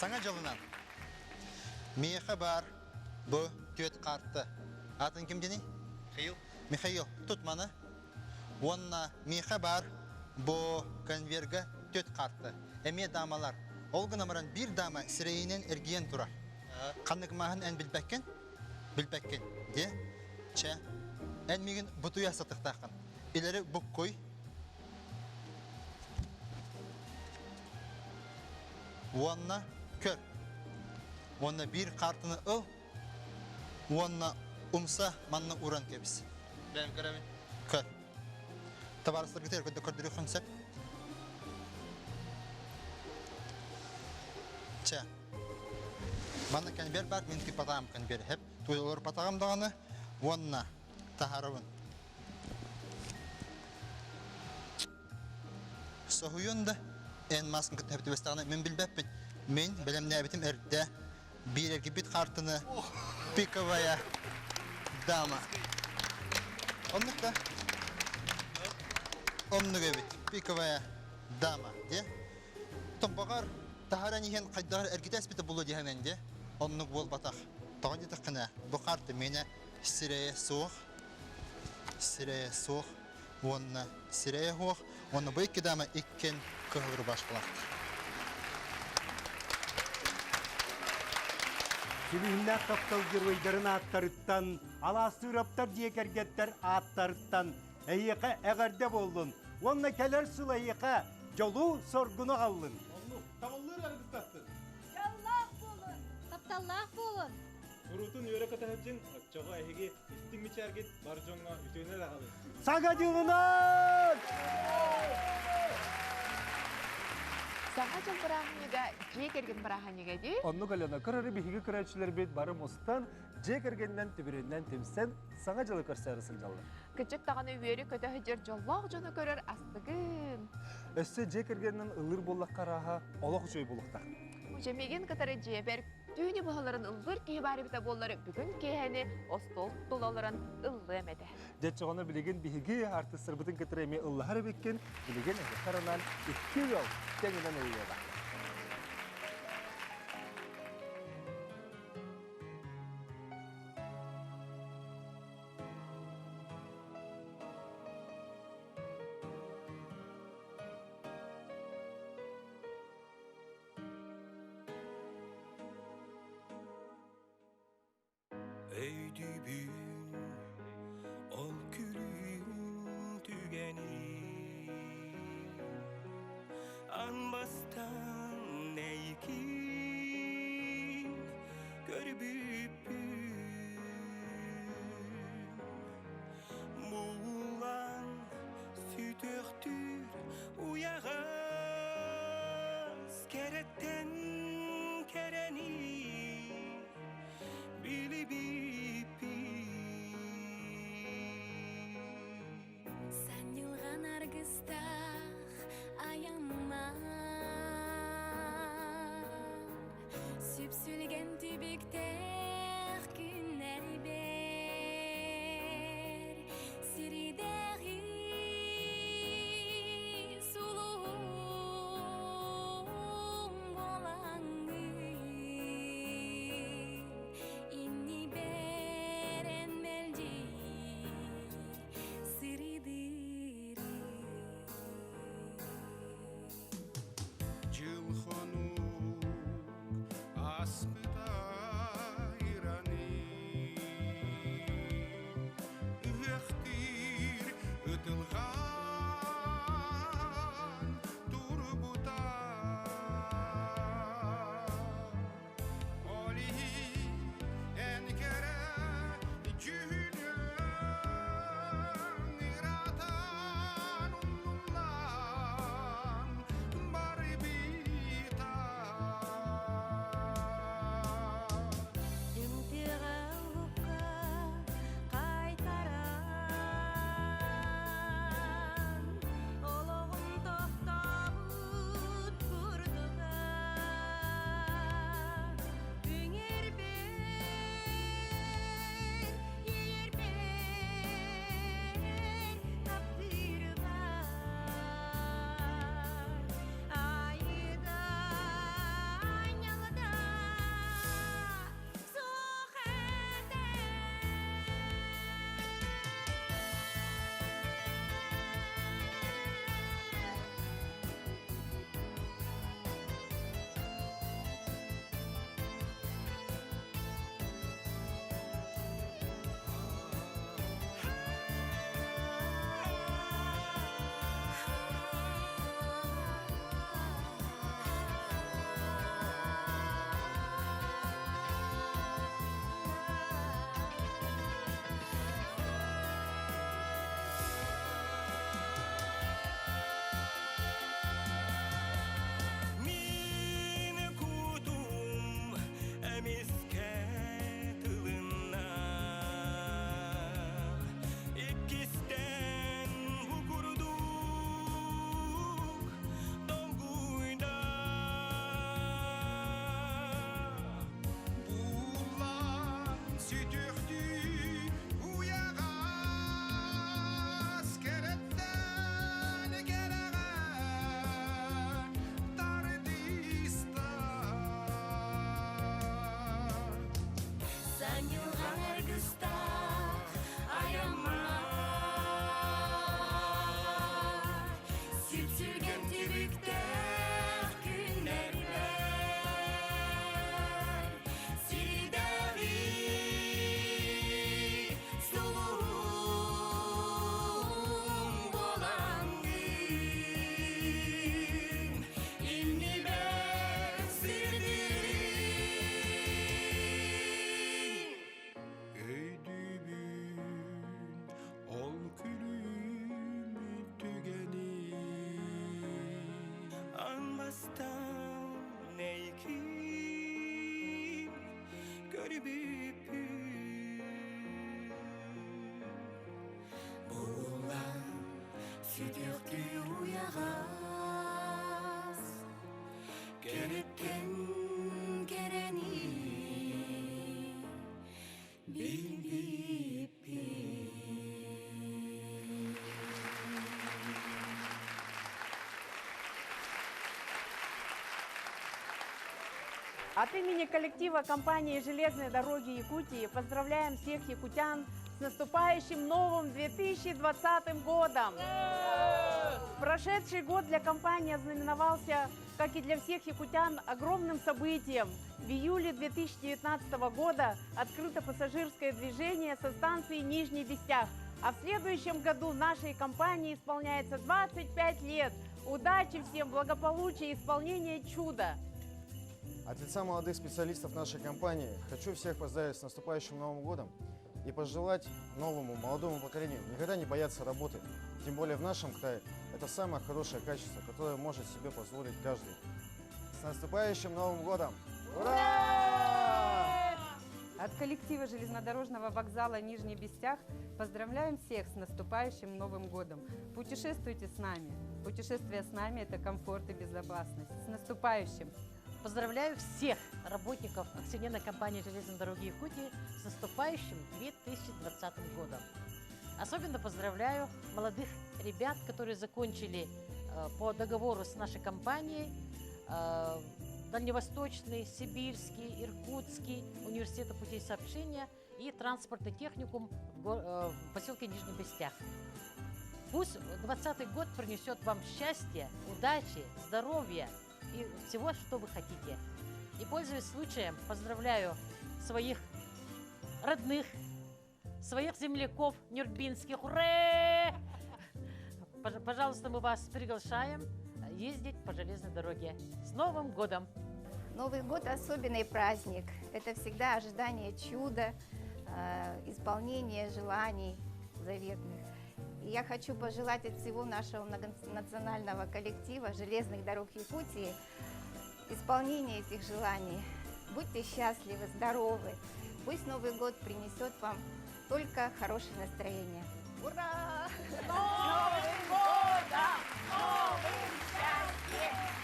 Саҥа дьылынан миэхэ баар бу түөт карта. Атын ким диний? Михаил. Михаил, тут маны. Уонна миэхэ баар бу конверга түөт карта. Эмиэ даамалар. Ол гынан баран биир даама сирэйинэн эргийэн турар. Ханнык мааһын эн билбэккин? Билбэккин. Диэ. Чэ. Эн миигин бутуйа сатыхтааххын. Илэри буккуй. Уонна көр. Уонна биир картаны ыл. Уонна умса манна уран кэбис. Бэйэм көрөбүн. Көр. Табаарыстаргытыгар көрдөрүөххүн сөп. Чэ. Манна конверт бар, мин тыппатаҕым конверт хэп. Туйалар даҕаны уонна таһаарабын. Соһуйуон да, эн маскын кытта түбэстэҕинэ мин билбэппин. Мин бэлэмнээбитим эрдэ биир эргиппит хаартыны пиковая дама. Оннук да? Оннук эбит. Пиковая дама, дии. Тобоҕор таһаран иһэн хайдах эргитэ эспитэ буолуо диэхэнэн дии. Оннук буолбатах. Тоҕо диэтэххинэ, бу хаарты миэнэ сирэйэ суох, сирэйэ суох уонна сирэйэ суох уонна бу икки дама иккиэн кыһыл рубашкалаахтар.
Сүлүһүннээх таптал геройдарын ааттарыттан, Алаастыыраптар дьиэ кэргэттэр ааттарыттан эһиэхэ эҕэрдэ буоллун уонна кэлэр сыл эһиэхэ дьолу-соргуну аҕаллын.
Табыллыыр аргыстастын.
Дьоллоох буолун, тапталлаах буолун.
Куруутун үөрэ көтөһөччүн, оччоҕо эһиги истиҥ мичээргит бар дьоҥҥо үтүөнү эрэ аҕалыа.
Саҥа дьылынан!
Саҥа дьыл бырааһынньыга дьиэ кэргэн бырааһынньыга дии.
Оннук Алена, көрөрү биһиги көрөөччүлэрбит бары мустан, дьиэ кэргэнинэн түбүрүнэн түмсэн, саҥа дьылы көрсөөрү сылдьаллар.
Кычык даҕаны үөрү-көтө сылдьар дьоллоох дьону көрөр астыгын.
Өссө дьиэ кэргэнинэн ыллыыр буоллахха арааһа олох үчүгэй буолуохтаах.
Дьэмигин кытары дьиэбэр түүнү быһаларын ыллыыр киһи баар эбитэ буоллар бүгүн киэһэни остуол тула олорон ыллыам этэ.
Дьэ чоҕоно билигин биһиги артыыстарбытын кытары эмиэ ыллаһар эбиккин, билигин эһиэхэ анаан икки ыал тэҥинэн ыллыаҕа.
Өйдүүбүн ол күлүүм түгэни Анбастан эйкин көрбүппүн Буулан сүтөхтүүр уйаҕас кэрэттэн кэрэни
Санньылҕан аргыстаах айаннар Сүпсүлгэн түбүктээх.
билбиппин Булан сүтүөхтүү уйаҕас Кэрэттэн кэрэни билбиппин
От имени коллектива компании «Железные дороги Якутии» поздравляем всех якутян с наступающим новым 2020 годом! Прошедший год для компании ознаменовался, как и для всех якутян, огромным событием. В июле 2019 года открыто пассажирское движение со станции Нижний Бестях. А в следующем году нашей компании исполняется 25 лет. Удачи всем, благополучия, исполнения чуда!
От лица молодых специалистов нашей компании хочу всех поздравить с наступающим Новым годом и пожелать новому молодому поколению никогда не бояться работы. Тем более в нашем крае это самое хорошее качество, которое может себе позволить каждый. С наступающим Новым годом! Ура!
От коллектива железнодорожного вокзала Нижний Бестях поздравляем всех с наступающим Новым годом. Путешествуйте с нами. Путешествие с нами – это комфорт и безопасность. С наступающим!
Поздравляю всех работников акционерной компании «Железные дороги Якутии» с наступающим 2020 годом. Особенно поздравляю молодых ребят, которые закончили э, по договору с нашей компанией э, Дальневосточный, Сибирский, Иркутский университеты путей сообщения и транспортный техникум в, э, в поселке Нижний Бестях. Пусть 2020 год принесет вам счастье, удачи, здоровья и всего, что вы хотите. И, пользуясь случаем, поздравляю своих родных, своих земляков нюрбинских. Ура! Пожалуйста, мы вас приглашаем ездить по железной дороге. С Новым годом!
Новый год – особенный праздник. Это всегда ожидание чуда, э, исполнение желаний заветных. И я хочу пожелать от всего нашего многонационального коллектива «Железных дорог Якутии» исполнения этих желаний. Будьте счастливы, здоровы. Пусть Новый год принесет вам только хорошее настроение.
Ура! С Новым годом! С новым счастьем!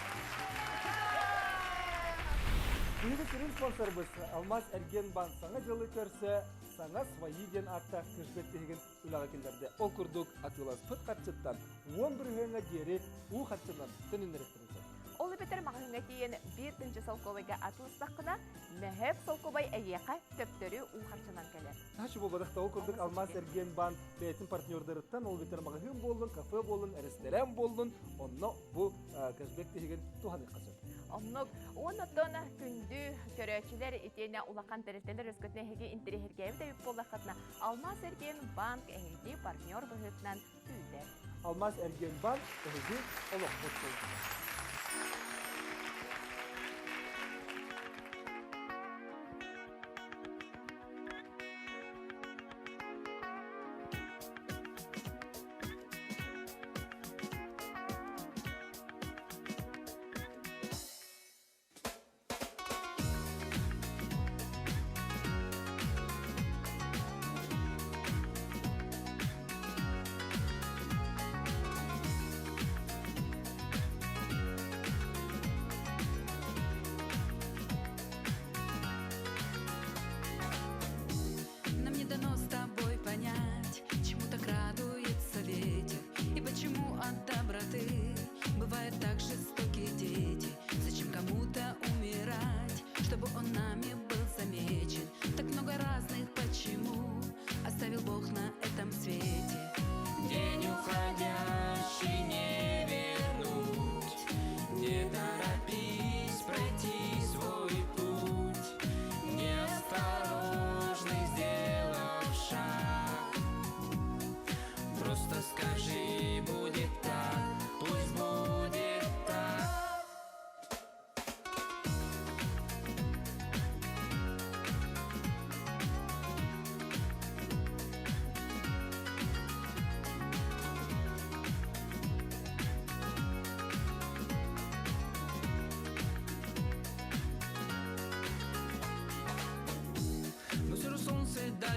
Биһиги сүрүн спонсорбыт Алмаз Эргиэнбаан саҥа дьылы көрсө саҥа свои диэн ааттаах кэшбэк тиһигин үлэҕэ киллэрдэ. Ол курдук атыыласпыт харчыттан уон бырыһыаҥҥа диэри уу харчынан төнүннэриэхтэрин сөп.
Ол эбэтэр маҕаһыыҥҥа тиийэн биир тыһыынча солкуобайга атыыластаххына, мөһөөк солкуобай эйиэхэ төптөрү уу харчынан кэлэр.
Таһыччы буолбатах ол курдук Алмаз Эргиэнбаан бэйэтин партнердарыттан ол эбэтэр маҕаһыын буоллун, кафе буоллун, эрэстэрээн буоллун, онно бу кэшбэк тиһигин туһаныахха сөп.
Оннук. Оннуттан күндү көрөөччүлэр итиэннэ улахан тэрилтэлэр өскөтүнэ эһиги интэриэһиргээбит эбит буоллаххытына, Алмаз Эргиэн банк эһиги партнер быһыытынан күүтэр.
Алмаз Эргиэн банк эһиги олоххут суолтата.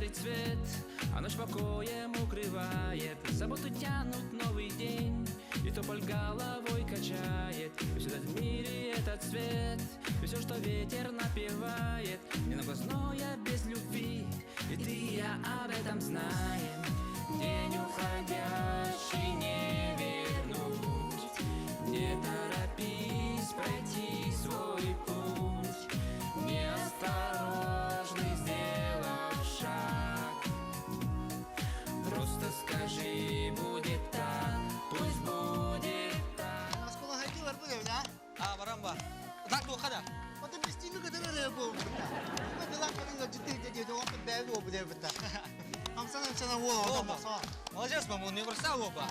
дарит свет, А ночь покоем укрывает. Заботу тянут новый день, И тополь головой качает. И всюду в мире этот свет, И все, что ветер напевает, Не глазное без любви, И ты и я об этом знаем. День уходящий не вернуть, Не торопись пройти свой путь, Неосторожный сделав шаг. Просто скажи, будет так, пусть будет так.
Оскола хайдылар бу да?
А, баран ба. Так туохха да?
Ота бистиги көтөр бу. Бу дылак көрүнгө житти деді, оты бәл бу деп бит. Хамсан хамсан уол ота
Молодец, мама, не бросал оба.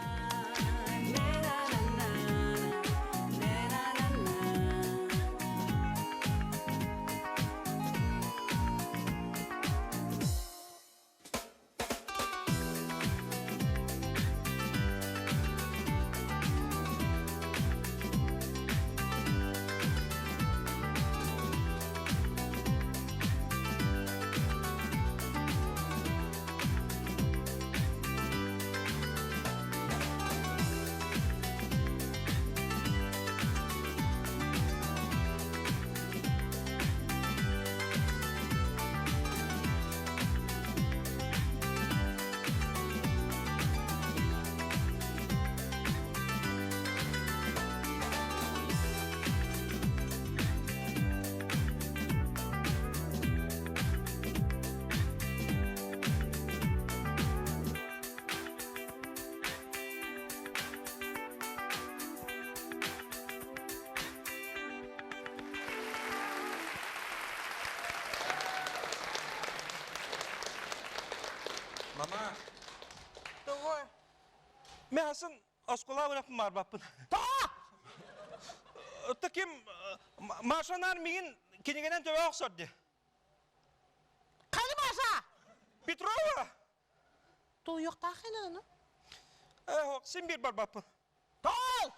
Мама.
Тоҕо?
Мен асын оскола быраппын барбаппын.
Тоҕо?
Таким Машанар мигин кинигенен төбө охсор ди.
Қаны Маша?
Петрова!
Тулуйуохтааххын аны.
Э, син бир барбаппын.
Тоҕо?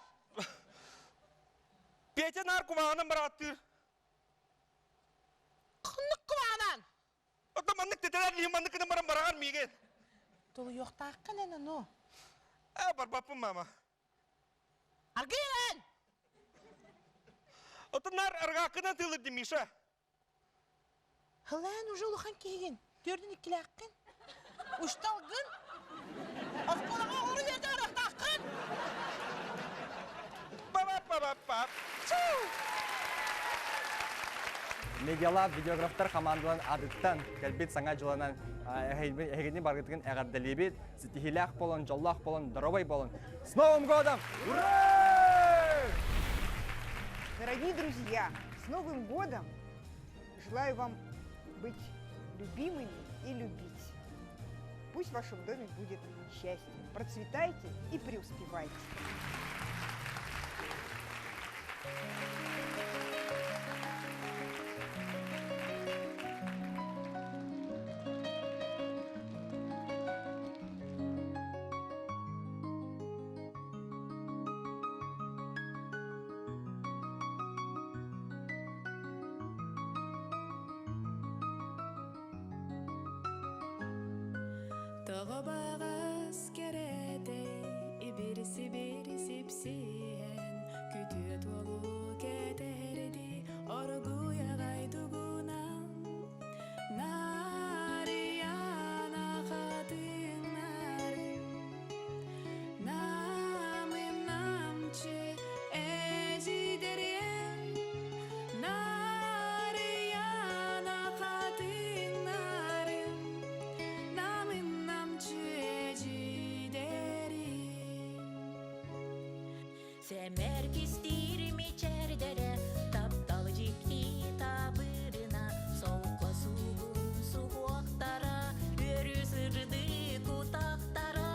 Петя нар кумаҕынан барааттыыр.
Ханнык кумаҕынан?
Оттон маннык тетелер лиһин маннык гынан баран бараҕар миигин.
Тулуйуохтааххын эн ону.
Э, барбаппын, мама.
Аргыйын!
Оттон нар аргааккынан тыылыр ди Миша.
Хылаан уже улахан киһигин. Төрдүн иккилээххин. Ушталгын. Оскуолаҕа оҕолору үөрдэ барыахтааххын.
Па-па-па-па-па.
Медиалаб видеографтар хамаандалан адыттан кэлбит саҥа дьыланан эһигини баргытыгын эҕэрдэлиибит. Ситиһиилээх болон, дьоллоох болон, доробай болон. С Новым годом! Ура!
Дорогие друзья, с Новым годом! Желаю вам быть любимыми и любить. Пусть в вашем доме будет счастье. Процветайте и преуспевайте.
Тоҕо баҕас кэрэтэй, ибири-сибири сипсиэн, күтүөт уолу кэтэһэрди оргууй аҕай тугунан. Нарыйана хатыҥнары, намым намчы эдьиийдэрим, Нарыйана хатыҥнарым, намым намчы эдьиийдэрим.
Сэмэр кистиир мичээрдэрэ, таптал дьикти табырына, солко сугун суһуохтара, үөрүү сырдык утахтара.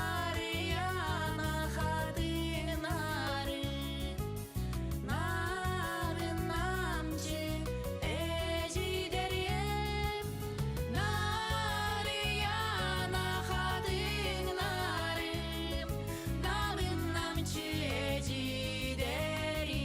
Нарыйана хатыҥнары, нарын намчы эдьиийдэрим, Нарыйана хатыҥнарым, нарын намчы эдьиийдэрим.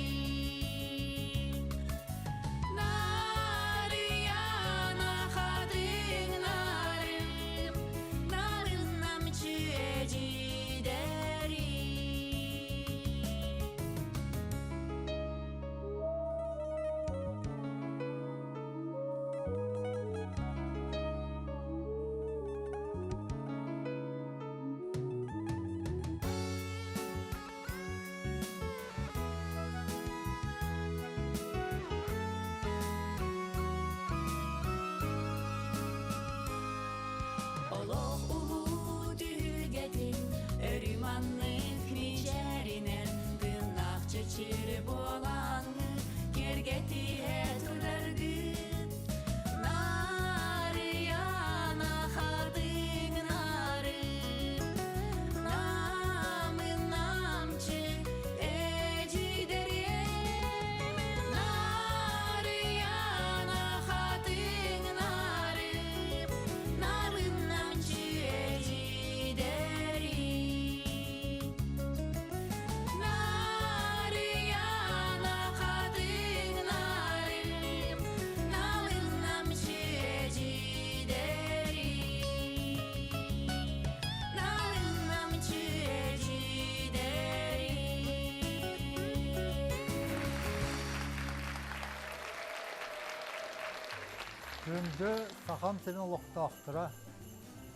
Күндү Сахам сирин олохтоохторо,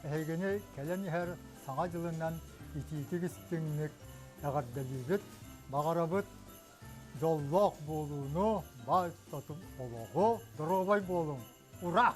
эһигини кэлэн иһэр Саҥа дьылынан итиитик-истиҥник эҕэрдэлиибит, баҕарабыт дьоллоох буолууну, баай-тотум олоҕу, доруобай буолуҥ! Ура!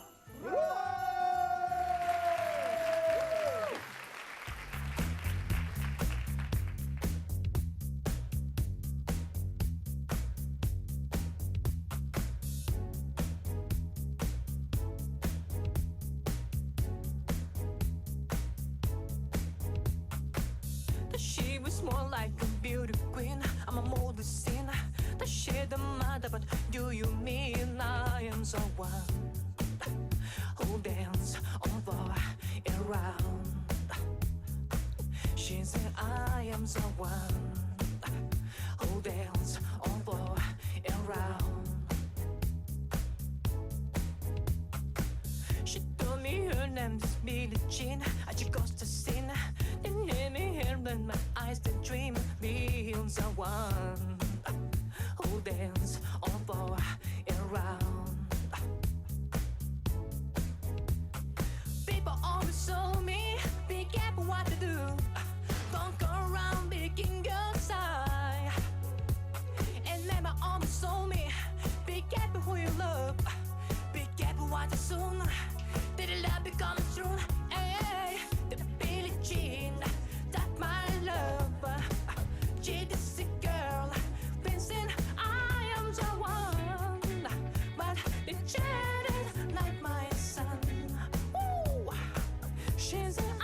She was more like a beauty queen. I'm a mold scene. The shit matter, but do you mean I am the one who dance on floor and round? She said I am the one who dance on floor and round. She told me her name is Billie Jean. I just got to sin. Then hear me here when my eyes they dream me on the one who dance on floor and round. People always saw me, be careful what to do. Don't go around making your side. And never always saw me, be careful who you love. Be careful what you soon. Did it love become true? Hey, the Billie Jean, that my love. She is a girl, Vincent, I am the one. But they chatted like my son. Ooh. She said I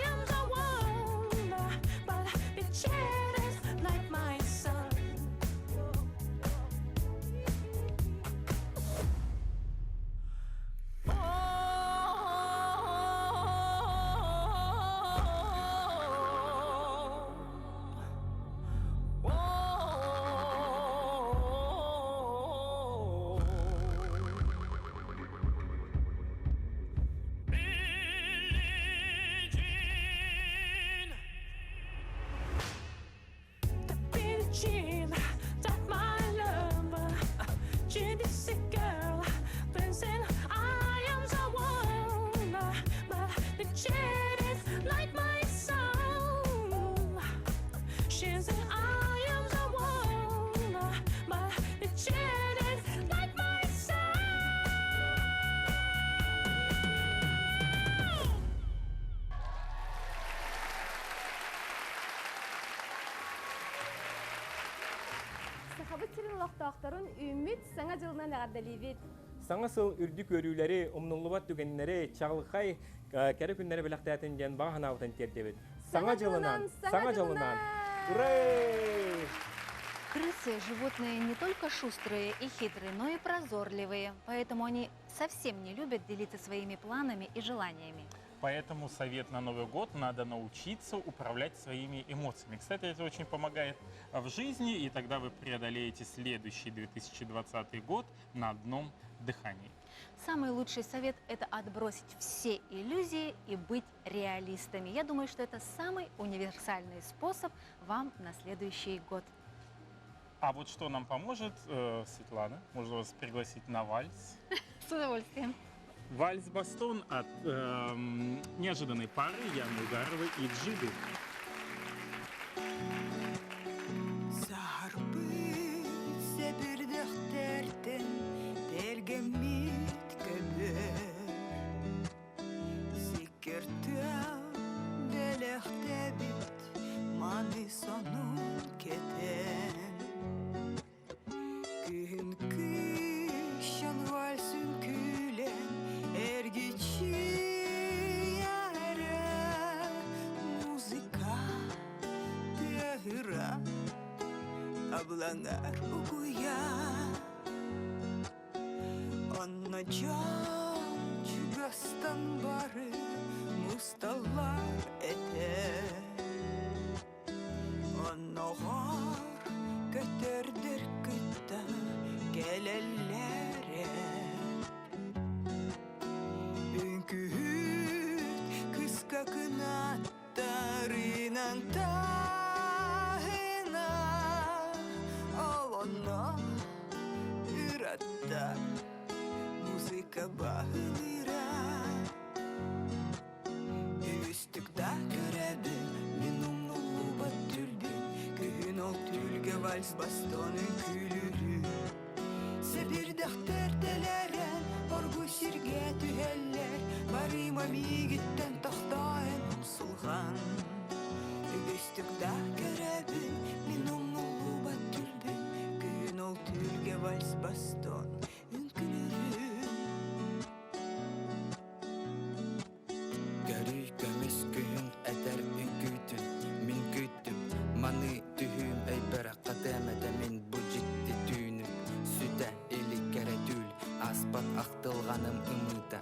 am the one, but they chatted like my son. Billie Jean, that my lover. She is a girl, dancing. I am the one, but the is like my soul. She said I am the one, but the is like my soul.
Сахабыт сирин олохтоохторун үүммүт Саҥа дьылынан эҕэрдэлиибит!
Саҥа сыл үрдүк үөрүүлэри, умнуллубат түгэннэри, чаҕылхай кэрэ күннэри бэлэхтээтин диэн баҕа санаабытын тиэрдэбит. Саҥа дьылынан! Саҥа дьылынан! Ура!
Крысы – животные не только шустрые и хитрые, но и прозорливые, поэтому они совсем не любят делиться своими планами и желаниями.
Поэтому совет на Новый год – надо научиться управлять своими эмоциями. Кстати, это очень помогает в жизни, и тогда вы преодолеете следующий 2020 год на одном дыхании.
Самый лучший совет – это отбросить все иллюзии и быть реалистами. Я думаю, что это самый универсальный способ вам на следующий год.
А вот что нам поможет, э, Светлана, можно вас пригласить на вальс.
С удовольствием.
Вальс-бастон от э, неожиданной пары Яны Угаровой и Джиды.
Саһарбыт сэбирдэхтэртэн тэлгэммит көбөр Сиккиртэн бэлэхтэбит маны сонун кэтэн Күһүн кыһын вальсын күлэн эргичийэрэ музыка тыаһыра абылаҥар угуйа Онно дьон чугастан бары мусталлар этэ Онноҕор көтөрдөр кытта кэлэллэрэ Үҥкүүһүт кыска кынаттарынан таһына Ол онно
вальс бастон үҥкүүлүүрүн Сэбирдэхтэр тэлээрэн оргуй сиргэ түһэллэр Барыма миигиттэн тохтоон умсулҕан Үгүстүк да көрөбүн мин умнуллубат түрбүн Күн ол түүлгэ вальс бастон үҥкүүлүүрүн
Көрүй көмүс күһүн этэр үҥкүүтүн Мин күүттүм, маныы түһүүм өйбөр хатыам этэ мин бу дьикти түүнү Сүтэ илик кэрэ түүл, ааспат ахтылҕаным ымыыта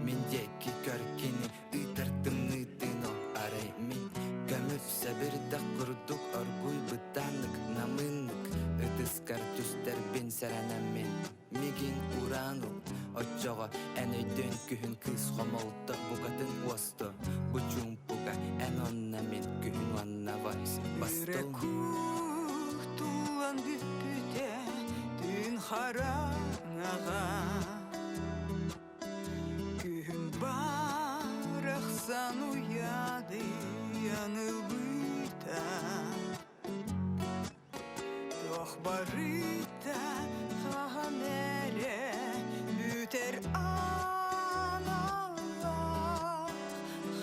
Мин диэки көр кини ыытар тымныы тыын ол арай мин Көмүс сэбирдэх курдук оргуй бытааннык намыыннык Ытыскар түстэрбин сэрэнэммин Мигин ураан ыл, оччоҕо эн өйдөөн күһүн кыыс хомолто букатын уосту. Бу чуумпуга эн онно мин күһүн уонна вальс бастыл.
Туллан бүппүтэ түүн хараҥаҕа Күһүн барахсан уйадыйан ылбыта Туох барыта хаһан эрэ бүтэр аналлаах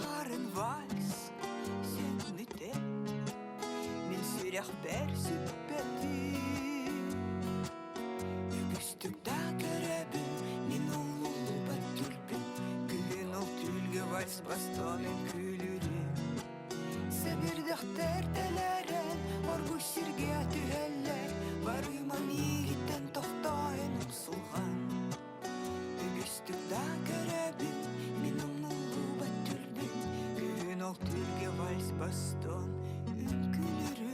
Харын вальс сэннитэ мин сүрэхпэр сүппэтим Үгүстүк да көрөбүн мин умнуллубат түрбүн Күһүн ол түүлгэ вальс бастан үҥкүүлүүрүм Сэбирдэхтэр тэлээрэн оргуй сиргэ түһэллэр Барыма миигиттэн тохтоон умсулҕан Үгүстүк да көрөбүн мин умнуллубат түрбүн Күһүн ол түүлгэ вальс бастон үҥкүүлүүрүм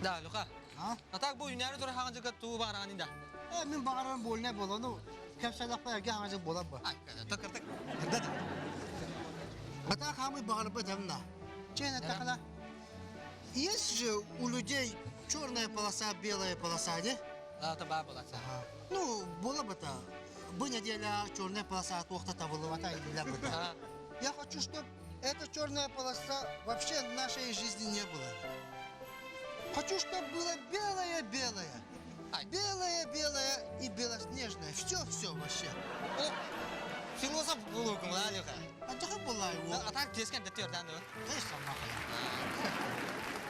Да, Люка. А так бу үнәри тура хаңа жыгат туу баараган да.
Э, мин баҕарарым буольнай буолану. Кэпсэлэхпэ эргэ хаҥа жыг буолар бу.
Тыкыртык.
Ата хаамый баҕарбат эмна. Чен эттэххинэ, есть же у людей черная полоса, белая полоса, не?
Да, это баа полоса.
Ну, буола быта. Бу неделя черная полоса туохта табылыбата илэ быта. Я хочу, чтобы эта черная полоса вообще в нашей жизни не было. Хочу, чтобы было белое-белое. Белое-белое и белоснежное. Все-все вообще.
Философ булугун ла Леха.
А дьаха буолла
А так тескен деттер дан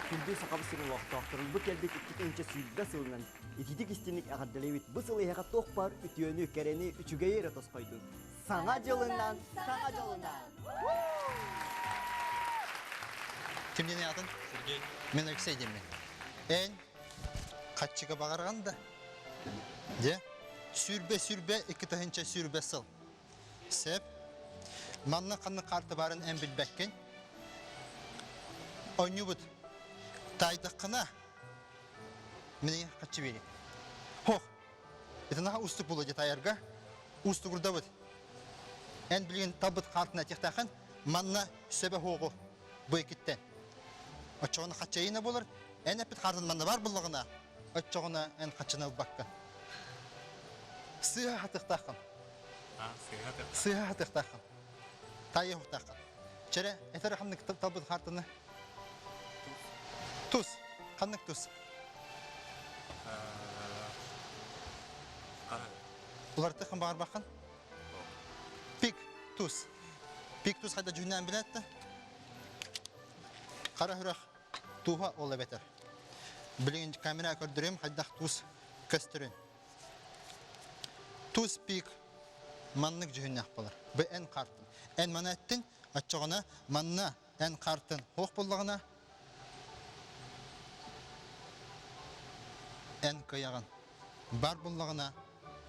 Күндү Сахабыт сирин олохтоохторун бу кэлбит 2020 сылынан ититик истинник эҕэрдэлиибит. Бу сыл эһиэхэ туох баар үтүөнү, кэрэни, үчүгэйи эрэ тосхойдун. Саҥа дьылынан, саҥа дьолунан!
Ким диэн аатын?
Сергей.
Мен Алексей диэммин. Эн хаччыга баҕарҕан да? Дьэ, сүүрбэ-сүүрбэ 2 сүүрбэ сыл. Сөп. Манна ханнык карта баарын эн билбэккин. Оонньуубут. Таайдаххына, мин хаччы биэрим. Хох, это наха устук була дьэ таайарга. Устугурдабыт. Эн билигин талбыт хаартына этиэхтээххин, манна сөбө хуоҕу бу иккиттэн. Оччоҕуна хаччайына буолар, эн эппит хаартын манна бар буллаҕына, оччоҕуна эн хаччыны ылбаккын. Сыыһа хатыахтааххын. Сыыһа хатыахтааххын. Таайа уһуктааххын. Чэрэ, этэр ханнык талбыт хаартыны? Тус. Ханнык тус? Уларытыаххын баҕарбаххын? Пик тус. Пик тус хайда дьүһүнээн билээт да? Хара үрэх тууһа ол эбэтэр. Билигин камера көрдөрүөм хайдах туус көстөрүн. Туус пик маннык дьүһүннээх буолар. Бу эн картын. Эн маны эттин, оччоҕуна манна эн картын хуох буллаҕына. эн кыайаҕын. Бар буллаҕына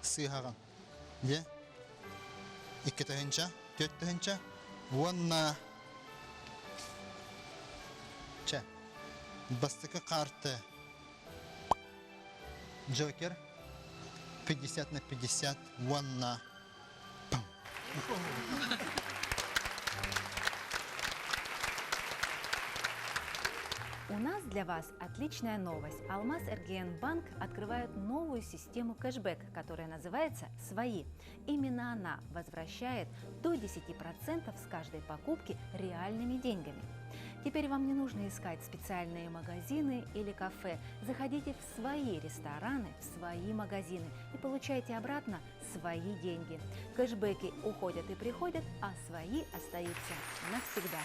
сыыһаҕын. Дьэ, 2 тыһыынча, 4 тыһыынча уонна чэ, бастакы карта Джокер 50 на 50 уонна пам.
У нас для вас отличная новость. Алмаз РГН Банк открывает новую систему кэшбэк, которая называется «Свои». Именно она возвращает до 10% с каждой покупки реальными деньгами. Теперь вам не нужно искать специальные магазины или кафе. Заходите в свои рестораны, в свои магазины и получайте обратно свои деньги. Кэшбэки уходят и приходят, а свои остаются навсегда.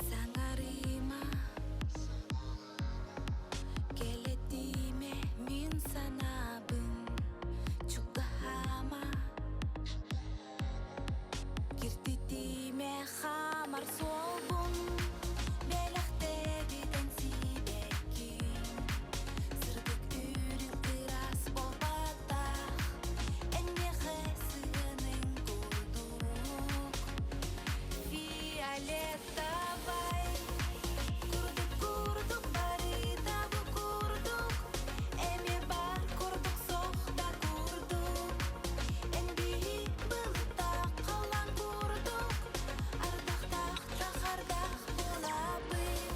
Саҥарыма Кэлэтиимэ мин санаабын Чугаһаама Киртитиимэ хаамар суолбун Бэлэхтээбитэн сибэккин Сырдык үрүҥ ыраас буолбатах Эн миэхэ сыһыаныҥ курдук Фиолетовай Курдук курдук барыта бу курдук Эмиэ бар курдук сох да курдук Эн биһи былыттаах халлаан курдук Ардахтаах да хардах буолабын.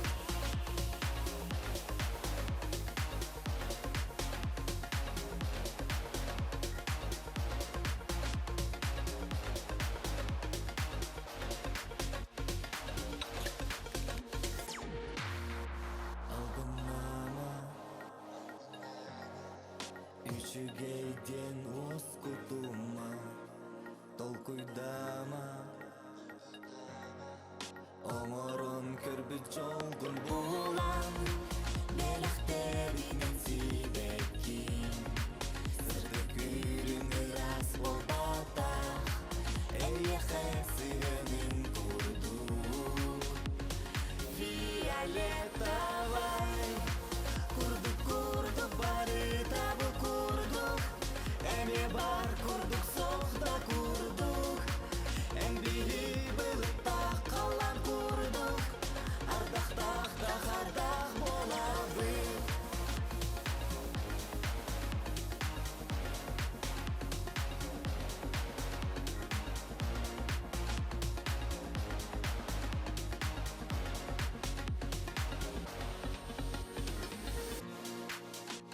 Албыннаама Үчүгэй диэн уоскутума Толкуйдаама Оҥорон көрбүт дьолгун булан Бэлэхтэринэн сибэккин Сырдык үрүҥ ыраас буолбатах Эйиэхэ сыһыаныҥ курдук Фиолетовай Курдук курдук барыта бу курдук Эмиэ бар курдук сох да курдук Эн биһи былыттаах халлаан курдук Ардахтаах да хардах буолабыт.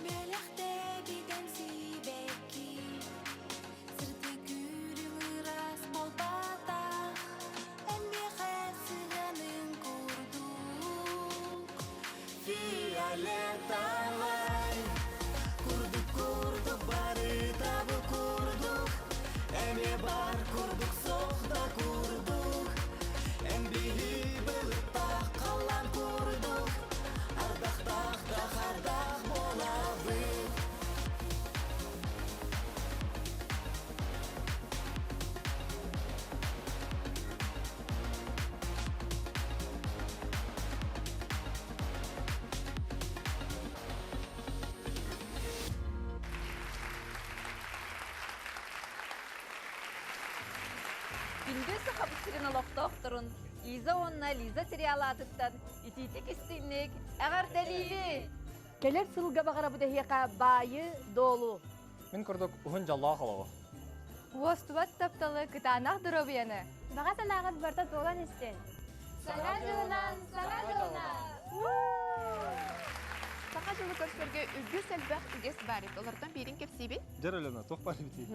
Бэлэхтээбитэн сибэкки Сырдык үрүҥ ыраас буолбатах Эн миэхэ сыһыаныҥ курдук
Фиолетовай Курдук курдук барыта бу курдук Эмиэ бар курдук сох да курдук Эн биһи былыттаах халлаан курдук Ардахтаах да хардах буолабыт.
Күндү Сахабыт сирин олохтоохторун Иза уонна Лиза сериал аатыттан итиитик истиҥник эҕэрдэлиибит!
Кэлэр сылга баҕарабыт эһиэхэ баайы, долу.
Мин курдук уһун дьоллоох олоҕу.
Уостубат тапталы, кытаанах доруобуйаны. Баҕа санааҕыт барыта туолан истин.
Саҥа дьылынан, саҥа дьылынан! Саха дьылы көрсөргө үгүс элбэх үгэс баар эбит. Олортон биирин кэпсиибин.
Дьэр Өлена, туох баар эбитий?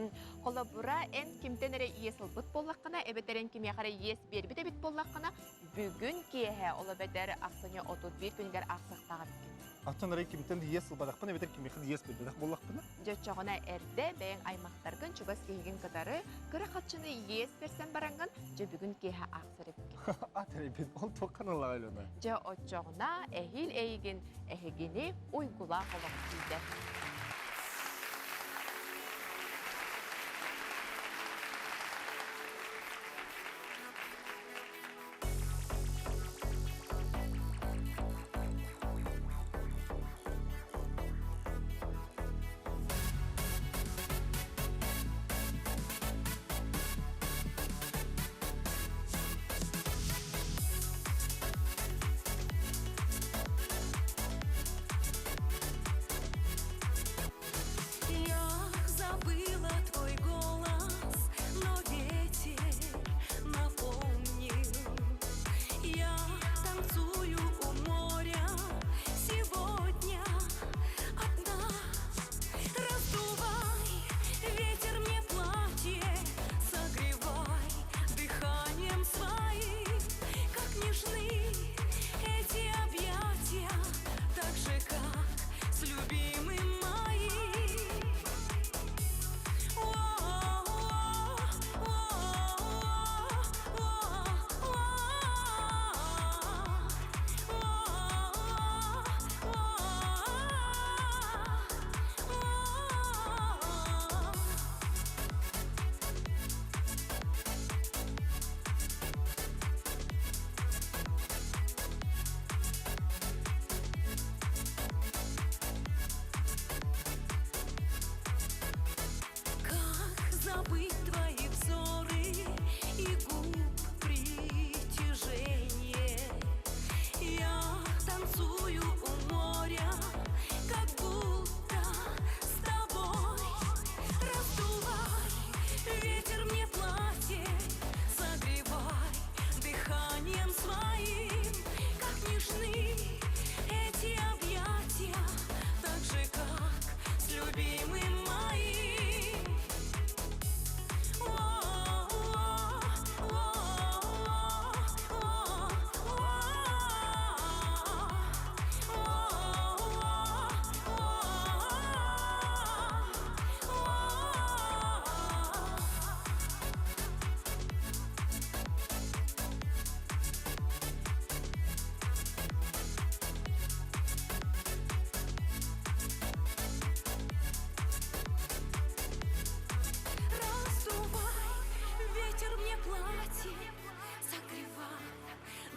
Холобура, эн кимтэн эрэ иэс ылбыт буоллаххына, эбэтэр эн кимиэхэ эрэ иэс биэрбит эбит буоллаххына, бүгүн киэһэ, ол эбэтэр ахсынньы 31 күнүгэр аахсыахтаах эбиккин.
Аттан эрэ кимтэн иэс ылбатахпын эбэтэр кимиэхэ иэс биэрбэтэх буоллахпына?
Дьэ, оччоҕуна эрдэ бэйэҥ аймахтаргын, чугас киһигин кытары кыра харчыны иэс бэрсэн бараҥҥын, дьэ бүгүн киэһэ аахсар эбиккин.
Ат эрэйбин, ол туоххан ыллаҕа Алена?
Дьэ оччоҕуна эһиил эйигин эһигини уйгулаах олох күүтэр.
Я забыла твой голос, но ветер напомнил. Я танцую у моря сегодня одна. Раздувай ветер мне платье, согревай дыханием своим, как нежны эти объятия, так же как с любимым моим. Как забыть твои взоры и губ притяжение? Я танцую у моря, как будто с тобой. Раздувай ветер мне платье, согревай дыханием своим, как нежны эти объятия, так же как с любимым моим. Раздувай ветер мне платье, согревай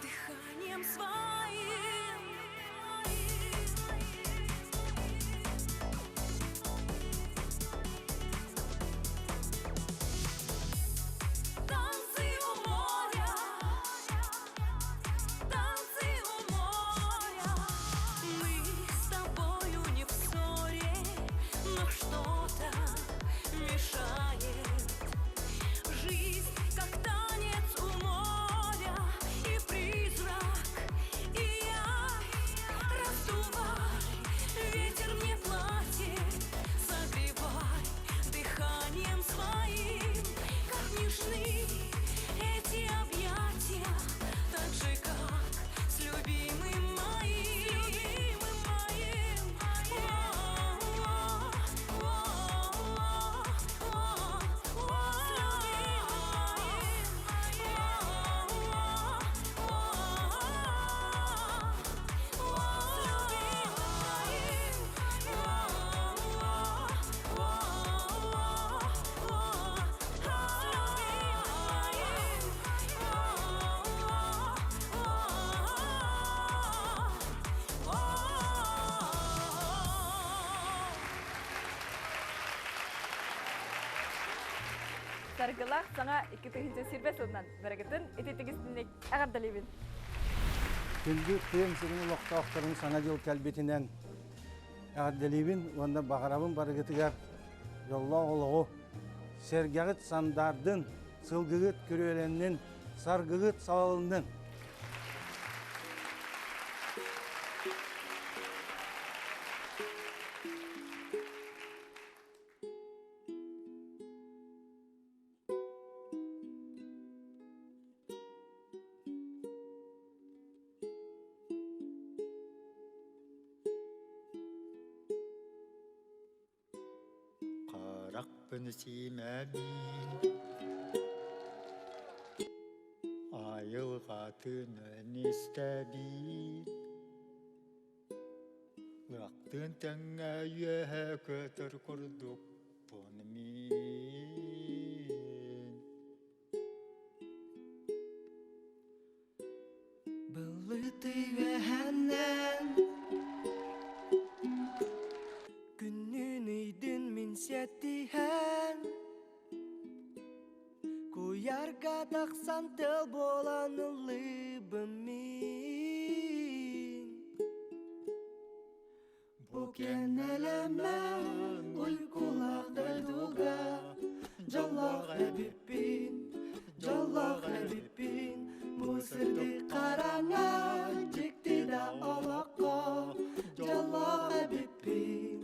дыханием своим. Танцы у моря, танцы у моря. Мы с тобою не в ссоре, но что-то мешает. Жизнь, как танец у моря, и призрак, и я. Раздувай ветер мне платье, согревай дыханием своим, как нежны эти объятия, так же как с любимым моим,
Саргылаах саҥа 2000 сылынан барыгытын ититигистинник эҕэрдэлиибин.
Күндү тыам сирин олохтоохторун саҥа дьыл кэлбитинэн эҕэрдэлиибин уонна баҕарабын барыгытыгар дьоллоох олоҕу, сэргэҕит сандаардын, сылгыгыт күрүөлэннин, саргыгыт салалыннын!
Харахпын сиимэбин Айылҕатын истэбин Лыахтыын тэҥҥэ үөһэ көтөр курдукпун мин.
Былыты үөһэннэн Күннүн ыйдын мин сиэттиһэн Куйарга тахсан тыл буолан ыллыыбын мин Бу кэннэлэммэн уйгулаах дойдуга Дьоллоох эбиппин, дьоллоох эбиппин Бу сырдык хараҥа дьикти да олоххо Дьоллоох эбиппин,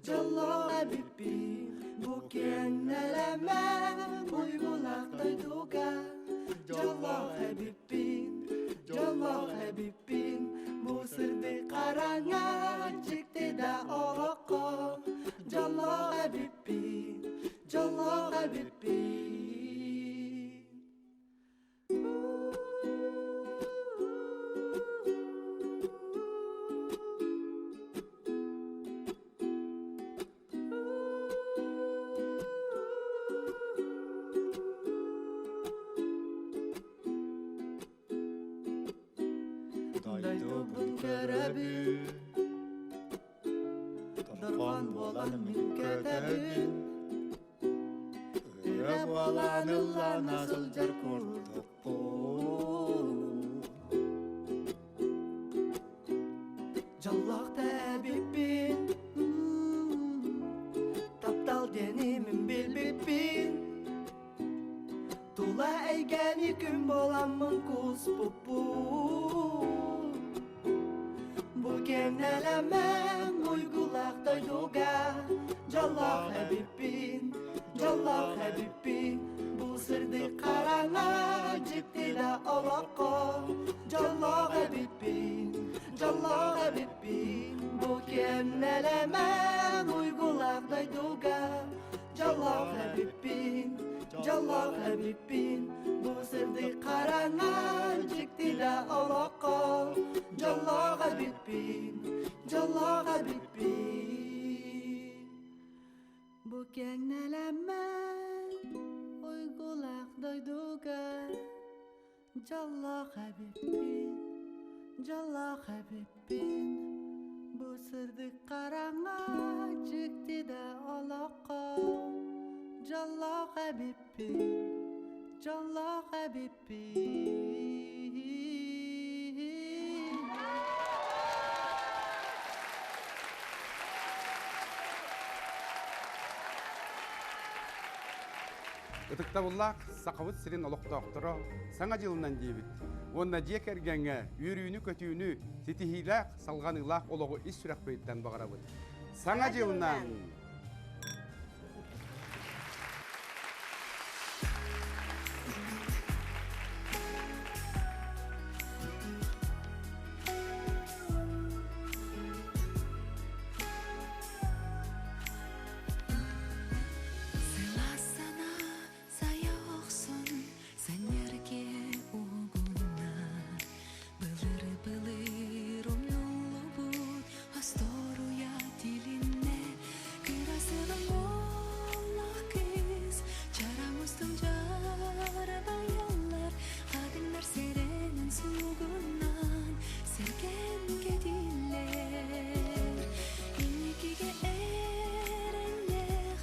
дьоллоох эбиппин Бу кэннэлэммэн уйгулаах дойдуга Дьоллоох эбиппин, дьоллоох эбиппин Бу сырдык хараҥа дьикти да олоххо Дьоллоох эбиппин, дьоллоох эбиппин
Дойдубун көрөбүн, дорҕоон буолан мин көтөбүн, ырыа буолан ыллана сылдьар курдукпун.
Дьоллоох да эбиппин, таптал диэни мин билбиппин. Тула эйгэни күн буоламмын кууспуппун. Бу кэмнэлэмэн уйгулаах дойдуга дьоллоох эбиппин, дьоллоох эбиппин. Бу сырдык хараҥа дьикти да олоххо дьоллоох эбиппин, дьоллоох эбиппин. Бу кэмнэлэмэн уйгулаах дойдуга дьоллоох эбиппин, дьоллоох эбиппин. Бу сырдык хараҥа дьикти да олоххо дьоллоох эбиппин, дьоллоох эбиппин. Бу кэҥнэлэммэн уйгулаах дойдуга дьоллоох эбиппин, дьоллоох эбиппин. Бу сырдык хараҥа дьикти да олоххо дьоллоох эбиппин, дьоллоох эбиппин.
Ытыктабыллаах Сахабыт сирин олохтоохторо Саҥа дьылынан диэбит уонна дьиэ кэргэҥҥэ үөрүүнү-көтүүнү, ситиһиилээх, салҕаныылаах олоҕу ис сүрэхпититтэн баҕарабыт. Саҥа дьылынан!
Сылаас санаа сайа охсон, сэнэргэ угунна. Былыр-былыр умнуллубут остуоруйа тилиннэ. Кырасыгын буоллах кыыс, чараҥ устун дьаарбайаллар, хатыҥнар сэрэнэн суугунан сэргэн кэтиллэр. Инникигэ эрэллээх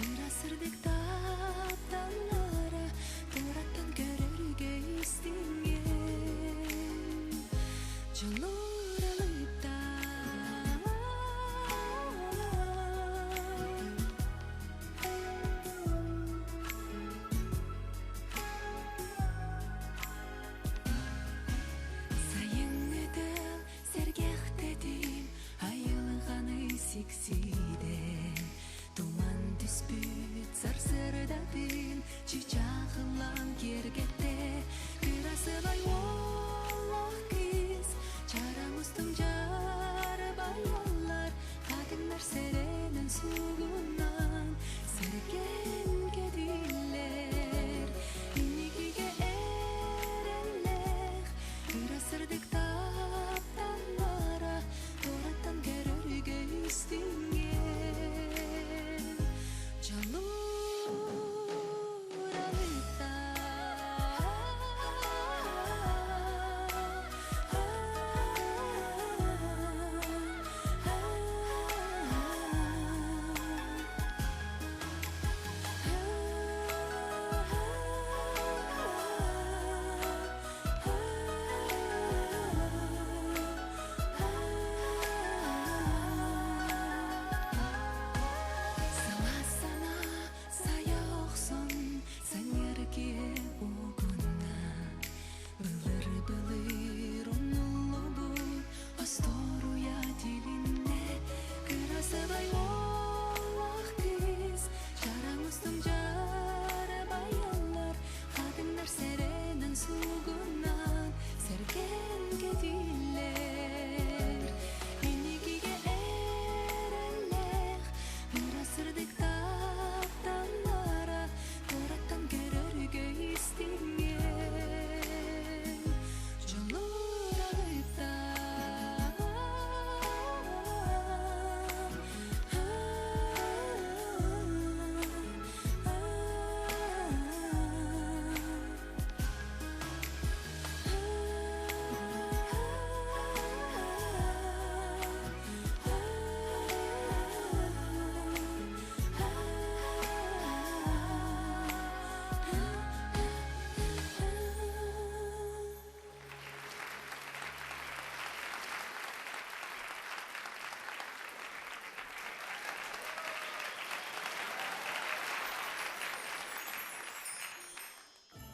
ыра сырдык тапталлара тураттан көрөргө истиҥҥэ дьулуур алыптаах. Сайыҥҥы тыал сэргэхтэтим айылҕаны сиксиидэ Туман түспүт сарсыардатын чычаах ыллаан киэргэттэ Кырасыбай уоллаах кыыс чараҥ устун дьаарбайаллар Хатыҥнар сэрэнэн суугунан Сэргэн кэтиллэр Инникигэ эрэллээх Ыра сырдык тапталлара Туораттан көрөргө истиҥҥэ Дьолур Сана сайа охсон саньыр киһи угунна Былыр-былыр умнуллубут остуоруйа тилиннэ Кырасыбай уоллаах кыыс чараҥ устун дьарабайаллар Хатыҥнар сэрэнэн суугунаан сэргэн кэтиллэр Инникигэ эрэллээх ыра сырдык тапталлара Куораттан көрөргө истиҥҥэ Дьолур алыптаах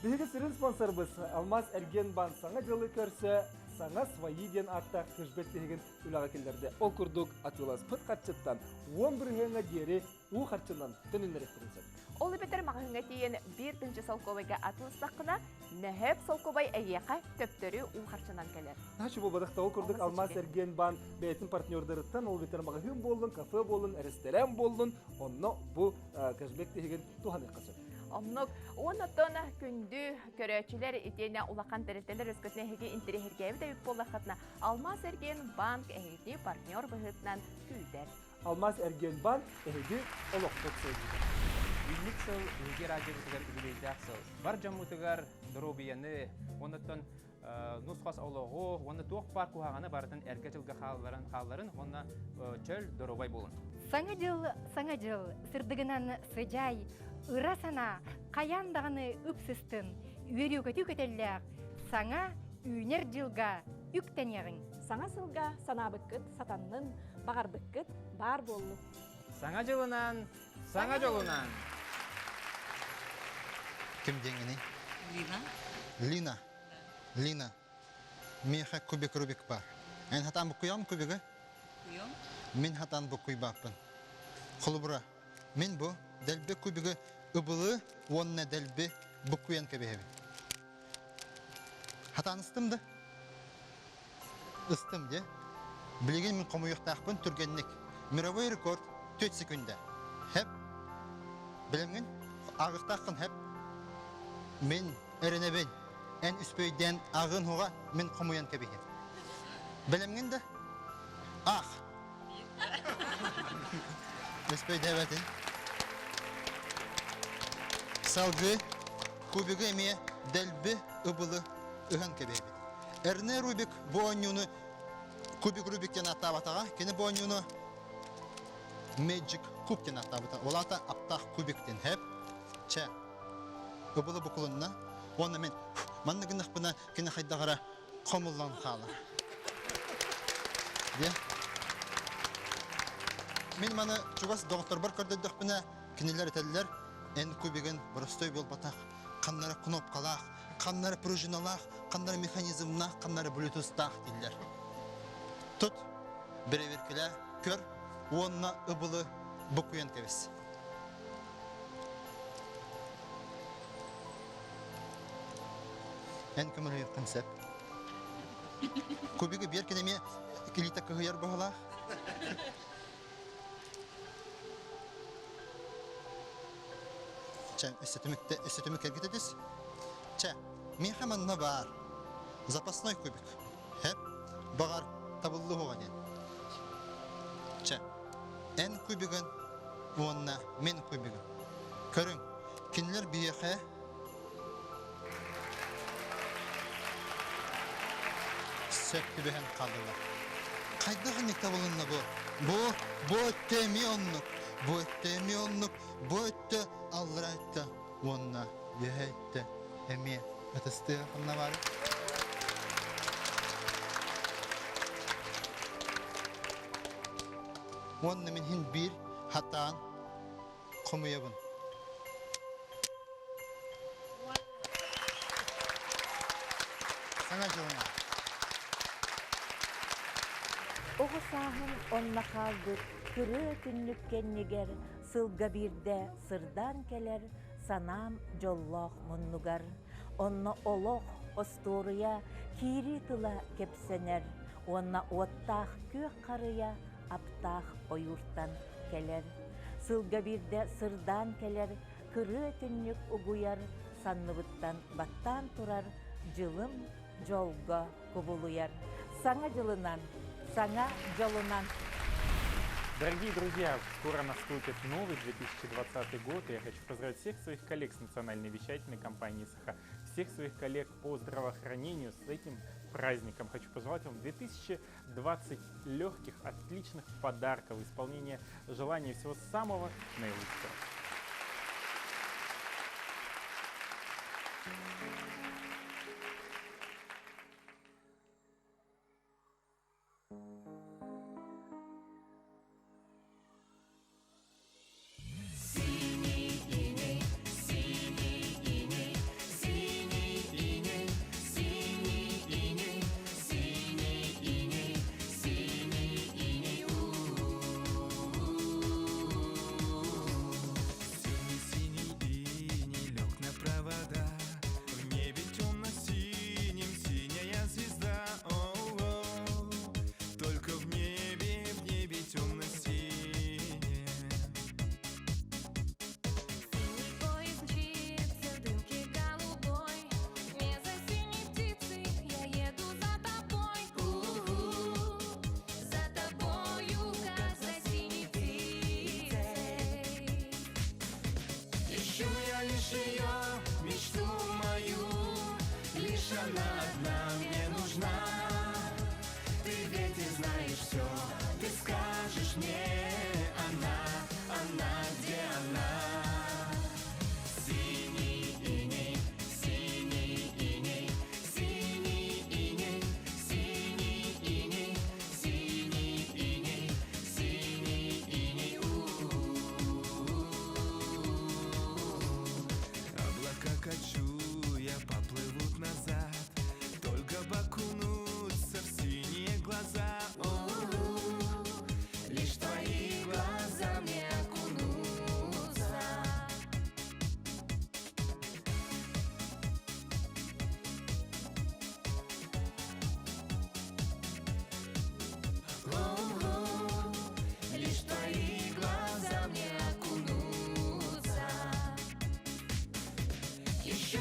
Биһиги сүрүн спонсорбыт Алмаз Эргиэнбаан саҥа дьылы көрсө саҥа свои диэн ааттаах кэшбэк тиһигин үлэҕэ киллэрдэ. Ол курдук атыыласпыт харчыттан 10 бырыһыаҥҥа диэри уу харчынан төнүннэриэхтэрин сөп.
Ол эбэтэр маҕаһыыҥҥа тиийэн биир тыһыынча солкуобайга атыыластаххына, нөһөп солкуобай эйиэхэ төптөрү уу харчынан кэлэр.
Наһаа буолбатах да ол курдук Алмаз Эргиэнбаан бэйэтин партнердарыттан ол эбэтэр маҕаһыын буоллун, кафе буоллун, ресторан буоллун, онно бу кэшбэк тиһигин туһаныахха сөп.
Оннук. Уонна күндү көрөөччүлэр итиэнэ улахан тэрилтэлэр өскөтүнэ эһиги интэриэһиргээбит эбит буоллаххытына, Алмаз Эргиэн банк эһигини партнер быһыытынан күүтэр.
Алмаз Эргиэн банк эһиги олохпут сылдьыта.
Үүммүт сыл биһиги радиобытыгар үбүлүөйдээх сыл. Бар дьоммутугар доруобуйаны, оннуттан нус-хас олоҕу уонна туох баар куһаҕаны барытын эргэ дьылга хаалларын, хаалларын уонна чөл доруобай буолун.
Саҥа дьыл, саҥа дьыл, сырдыгынан сыдьаай, ыра санаа, хайаан даҕаны ыпсыстын, үөрүү-көтүү көтөллөөх, саҥа үүнэр дьылга үктэниэҕиҥ.
Саҥа сылга санаабыккыт сатаннын, баҕарбыккыт баар буоллун.
Саҥа дьылынан, саҥа дьолунан!
Ким диэҥҥиний?
Лина.
Лина. Лина. Миэхэ кубик Рубик бар. Эн хатаан буккуйаҕын кубигы?
Куйом.
Мин хатаан буккуйбаппын. Холобура, мин бу дэлби кубигы ыбылы уонна дэлби буккуйан кэбиһэбин. Хатаан ыстым да? Ыстым дии. Билигин мин хомуйуохтаахпын түргэнник. Мировой рекорд 4 секунда. Хэп. Билэмҥин? Ааҕыахтааххын хэп. Мин эрэнэбин. Эн үспөйдээн ааҕыан уһуҕа мин хомуйан кэбиһиэм. Бэлэмҥин да? Аах. Үспөйдээбэтин. Салгыы кубигы эмиэ дэлби ыбылы ыһан кэбиһэбит. Эрне Рубик бу оонньууну Кубик Рубик диэн ааттаабатаҕа, кини бу оонньууну Magic Куб диэн ааттаабыта. Ол аата аптаах кубик диэн хэп. Чэ, ыбылы букулунна. Уонна мин манна гыннахпына кини хайдах эрэ хомуллан хаалар. Диэ. Мин маны чугас доҕотторбор көрдөрдөхпүнэ, кинилэр этэллэр, эн кубигын боростой буолбатах, ханнара кнопкалаах, ханнара пружиналаах, ханнара механизмнаах, ханнара блютустаах дииллэр. Тут бэрэбиэркэлээ, көр уонна ыбылы букуйан кэбис. Эн көмөлөһүөххүн сөп. Кубигы биэр кинемиэ килиитэ кыһыйар быһалаах. Чэ, өссө түмүктэ, өссө түмүк эргитэтис. Чэ, миэхэ манна баар. Запасной кубик. Хэп, баҕар табыллыһуоҕа диэн. Чэ, эн кубигын уонна мин кубигым. Көрүҥ, кинилэр биһиэхэ сөп түбэһэн хааллылар. Хайдах инник табылынна бу? Бу, бу өттө эмиэ оннук, бу өттө эмиэ оннук, бу өттө аллара өттө уонна үөһэ өттө эмиэ ытыстыа ханна баар? Уонна мин хин биир хатаан хомуйабын. Саҥа дьылынан.
Оҕо сааһым онно хаалбыт кырыа түннүк кэннигэр сылга биирдэ сырдаан кэлэр санаам дьоллоох муннугар. Онно олох, остуоруйа киирии тыла кэпсэнэр уонна уоттаах күөх харыйа аптаах ойууртан кэлэр. Сылга биирдэ сырдаан кэлэр кырыа түннүк угуйар, санныбыттан баттаан турар дьылым дьолго кубулуйар. Саҥа дьылынан, саҥа дьолунан!
Дорогие друзья, скоро наступит новый 2020 год, и я хочу поздравить всех своих коллег с национальной вещательной компании «Саха», всех своих коллег по здравоохранению с этим праздником. Хочу пожелать вам 2020 легких, отличных подарков, исполнения желаний всего самого наилучшего.
Синий иней, синий иней, синий иней, синий иней, синий иней, синий иней,
Синий-синий иней лег на провода, В небе темно-синим синяя звезда. О-о, только в небе, в небе темно-синим.
Синий поезд мчится в дымке голубой. Не за синей птицей я еду за тобой. У-у, за тобою, как за синей птицей.
Ищу я лишь ее, мечту мою, Лишь она одна мне нужна. Ты ветер знаешь все, ты скажешь мне, она, она, где она? Синий иней, синий иней, синий иней, синий иней, синий иней, синий иней, Облака кочуя поплывут назад, Только б окунуться в синие глаза.
О-о, лишь твои глаза мне окунутся. О-о, лишь твои глаза мне окунутся. Ищу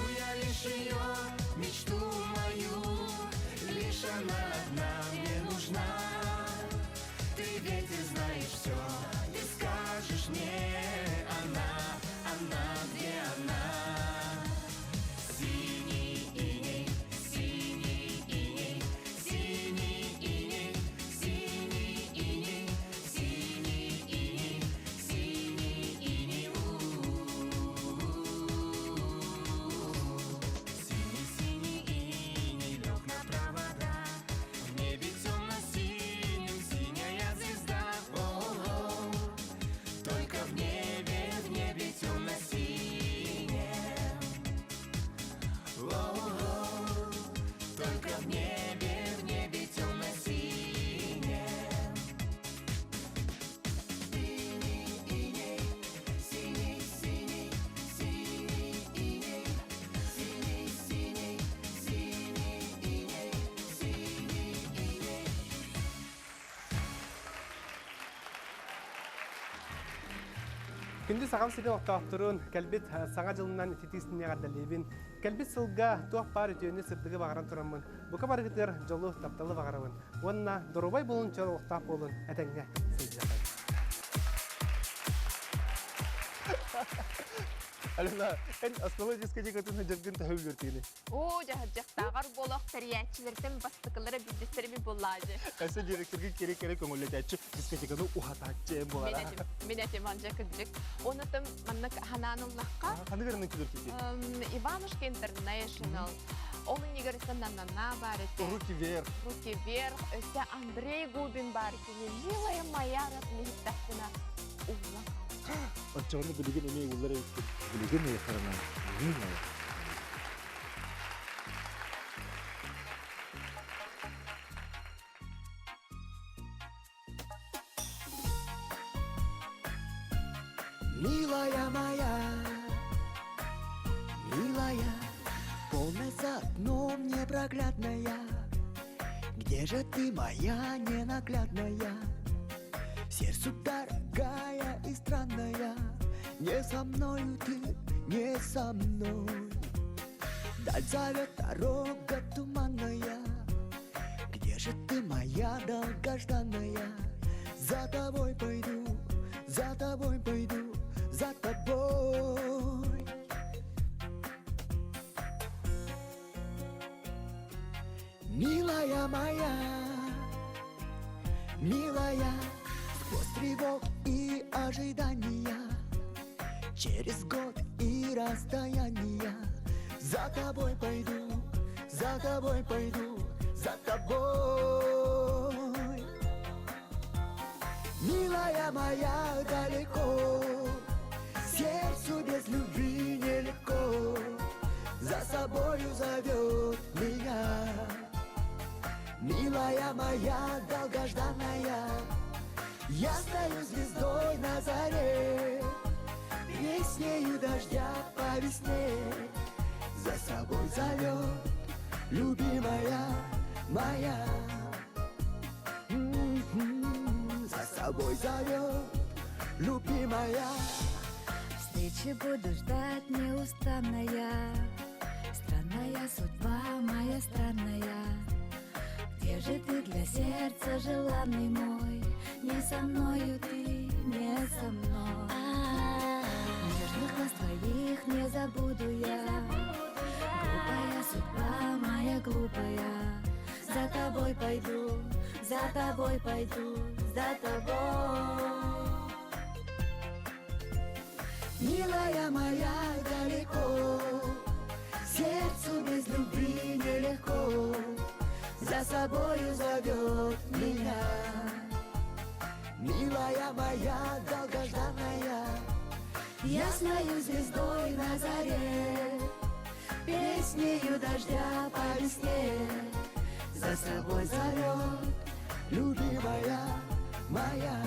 Күндү Сахам сирин олохтоохторун кэлбит Саҥа дьылынан ититиистин эҕэрдэлиибин. Кэлбит сылга туох баар үтүөнү сырдыгы баҕаран тураммын, бука барыгытыгар дьолу, тапталы баҕарабын. Уонна доруобай буолун, чөл олохтоох буолун, этэҥҥэ сылдьыахай. Алена, эн основной дискотекатын сылдьаргын төһө үлүөртигини?
Оо, дьаһалдьахтааҕар буолуох тэрийээччилэртэн бастакылара биирдэстэрэ мин буоллаадьы.
Өссө директорга кире-кире көҥүллэтээччи, дискотеканы уһатааччы эн буолара.
Мин этим, мин этим, анжа кырдьык. Онутум маннык ханаан ыллахха.
Ханнык ырыны күлүртүтүй?
Иванушка Интернешнл. Ол иннигэр өссө Нанана баар этэ.
Руки вверх.
Руки вверх. Өссө Андрей Губин баар кини. Милая моя ратын иһиттэхпинэ улла.
Оччоҕуна билигин эмиэ уллар эбиккин. Билигин ыйахарынан милая.
Милая моя, милая, полночь за окном непроглядная. Где же ты, моя ненаглядная? Сердцу дорогая и странная, Не со мною ты, не со мной. Даль зовет дорога туманная, Где же ты, моя долгожданная? За тобой пойду, за тобой пойду, за тобой. Милая моя, милая, сквозь тревог и ожидания, Через год и расстояние За тобой пойду, за тобой пойду, за тобой. Милая моя далеко, Сердцу без любви нелегко, За собою зовет меня. Милая моя долгожданная, Я стою звездой на заре, Песнею дождя по весне За собой зовет любимая моя. М-м-м, За собой зовет любимая.
Встречи буду ждать неустанно я. Странная судьба моя странная. Где же ты для сердца желанный мой? Не со мною ты, не со мной. Нежных глаз твоих не забуду я. Глупая судьба моя глупая. За тобой пойду, за тобой пойду, за тобой.
Милая моя далеко, Сердцу без любви нелегко, За собою зовет меня. Милая моя долгожданная,
Ясною звездой на заре, Песнею дождя по весне,
За собой зовет любимая моя.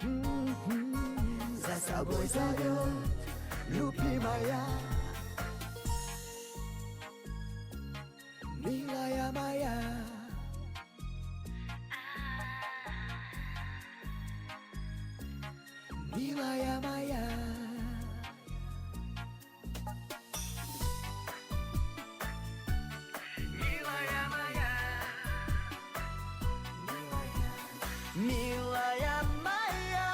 М-м-м, За собой зовет любимая. Милая моя. Милая моя. Милая моя, милая моя,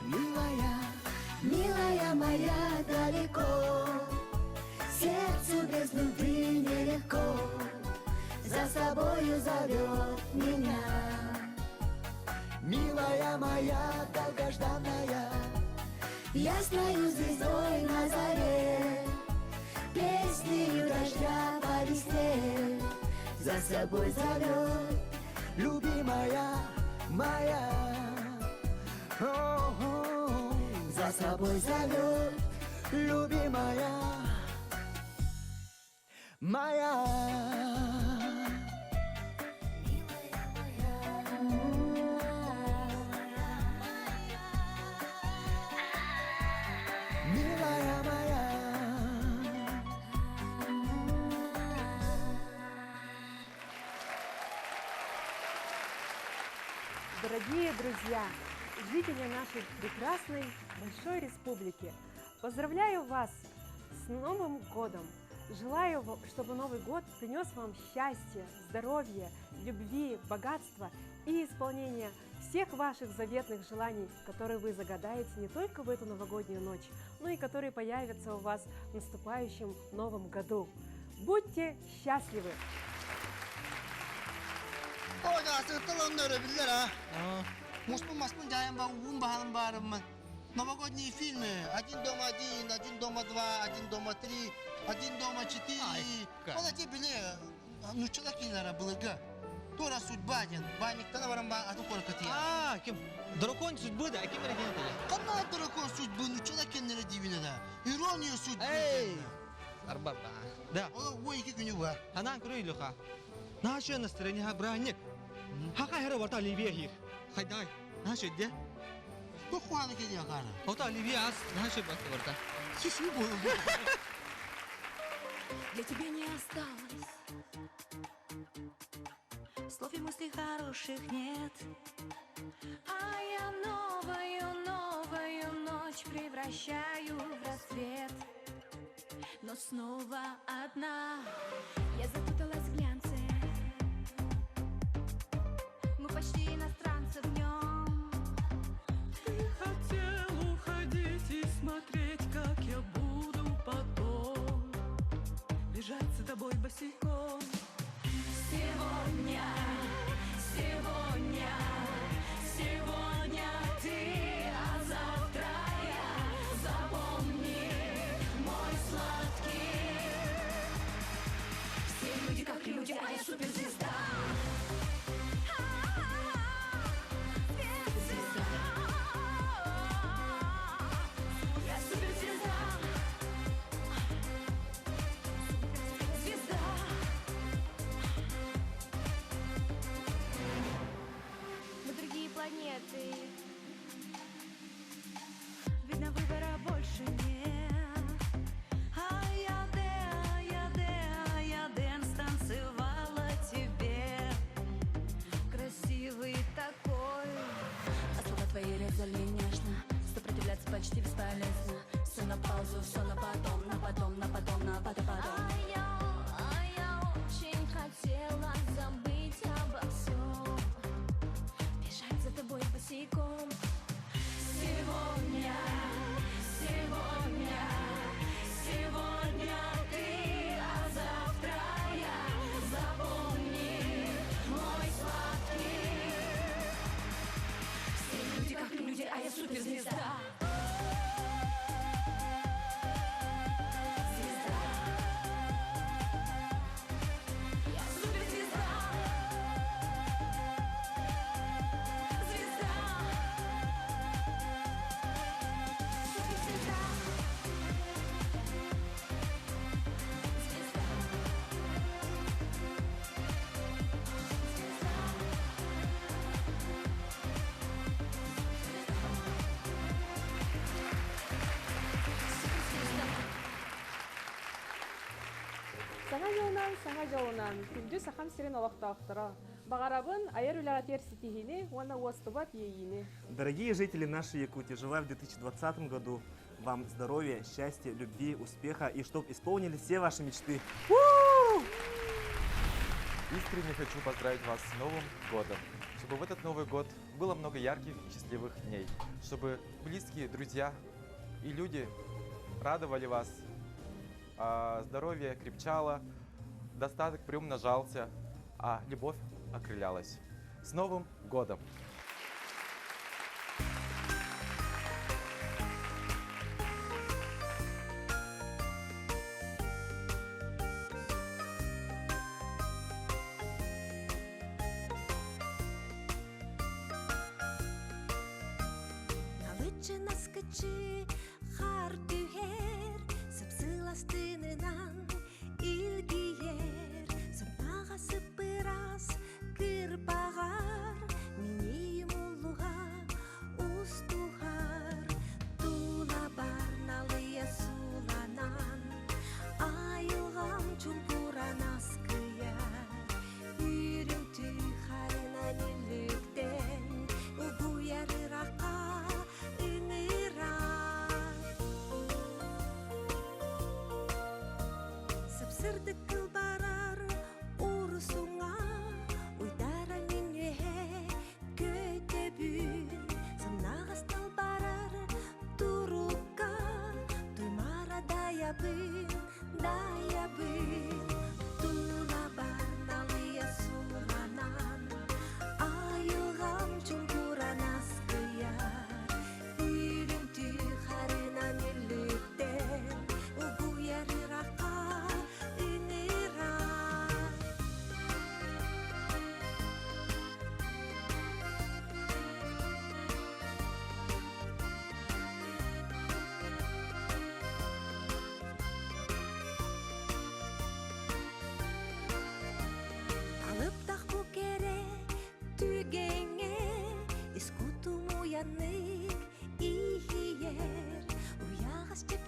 милая,
Милая моя далеко, Сердцу без любви нелегко, За собою зовет меня.
Милая моя долгожданная,
Ясною звездой на заре, Песнею дождя по весне,
За собой зовет любимая моя. О-о, За собой зовет любимая моя. Милая моя.
Дорогие
друзья, жители нашей прекрасной большой республики, поздравляю вас с Новым годом! Желаю, чтобы Новый год принес вам счастье, здоровье, любви, богатство и исполнение всех ваших заветных желаний, которые вы загадаете не только в эту новогоднюю ночь, но и которые появятся у вас в наступающем Новом году. Будьте счастливы!
Биллер а. Муспун маспун дьаайан ба уун баһалым баарыммын. Новогодние фильмы. Один дома один, один дома два, один дома три, один дома четыре. Ол эти били нуччала киинара былыргы. Тура судьба диэн. Баанньыктана баран ба атын куоракка тиийэн.
А, ким? Дракон судьбы да, ким эрэ диэн этэ.
Ханна дракон судьбы нуччала кэннэрэ диибин да. Ирония судьбы.
Эй! Арбаба. Да.
Ол уой ики күнү ба.
Анаан көрө Илюха. Наше настроение браник. Хака хера барта Оливия хир. Хайдай. Наше де.
Тухуаны кэлиэ хаара.
Ото Оливия ас наше барта барта.
Сүсүү буолу.
Для тебя не осталось Слов и мыслей хороших нет А я новую, новую ночь превращаю в рассвет Но снова одна Я запуталась в глянце Мы почти иностранцы в нем
Ты хотел уходить и смотреть, как я буду потом Бежать за тобой босиком Сегодня, сегодня, сегодня ты, а завтра я Запомни, мой сладкий Все люди как люди, а я суперзвезда Звезда Я суперзвезда Звезда
Мы другие планеты. Видно, выбора больше нет.
А я де, а я де, а я dance танцевала тебе Красивый такой А слова твои резали нежно Сопротивляться почти бесполезно Все на паузу, все на потом, на потом, на потом, на потом, потом
А я, а я очень хотела забыть обо всем Бежать за тобой босиком
Сегодня, сегодня, сегодня ты, а завтра я Запомни, мой сладкий Все люди как люди, а я суперзвезда Звезда Я суперзвезда Звезда Суперзвезда Звезда Суперзвезда
Саҥа дьылынан, саҥа дьолунан, күндү Сахам сирин олохтоохторо. Баҕарабын айар үлэҕитигэр ситиһиини уонна уостубат иэйиини.
Дорогие жители нашей Якутии, желаю в 2020 году вам здоровья, счастья, любви, успеха и чтобы исполнились все ваши мечты.
Искренне хочу поздравить вас с Новым годом! Чтобы в этот Новый год было много ярких и счастливых дней, чтобы близкие, друзья и люди радовали вас, а здоровье крепчало, достаток приумножался, а любовь окрылялась. С Новым годом!
Налыччы наскычы хаар түһэр, сып-сылаас тыынынан илгийэр, сымнаҕас сыппырас кырбаҕар, миниим уллуга устуһар, тулабар налыйа сууланан, айылҕам чуҥкуран аскыйар, үрүҥ харынан үллүктэн, угуй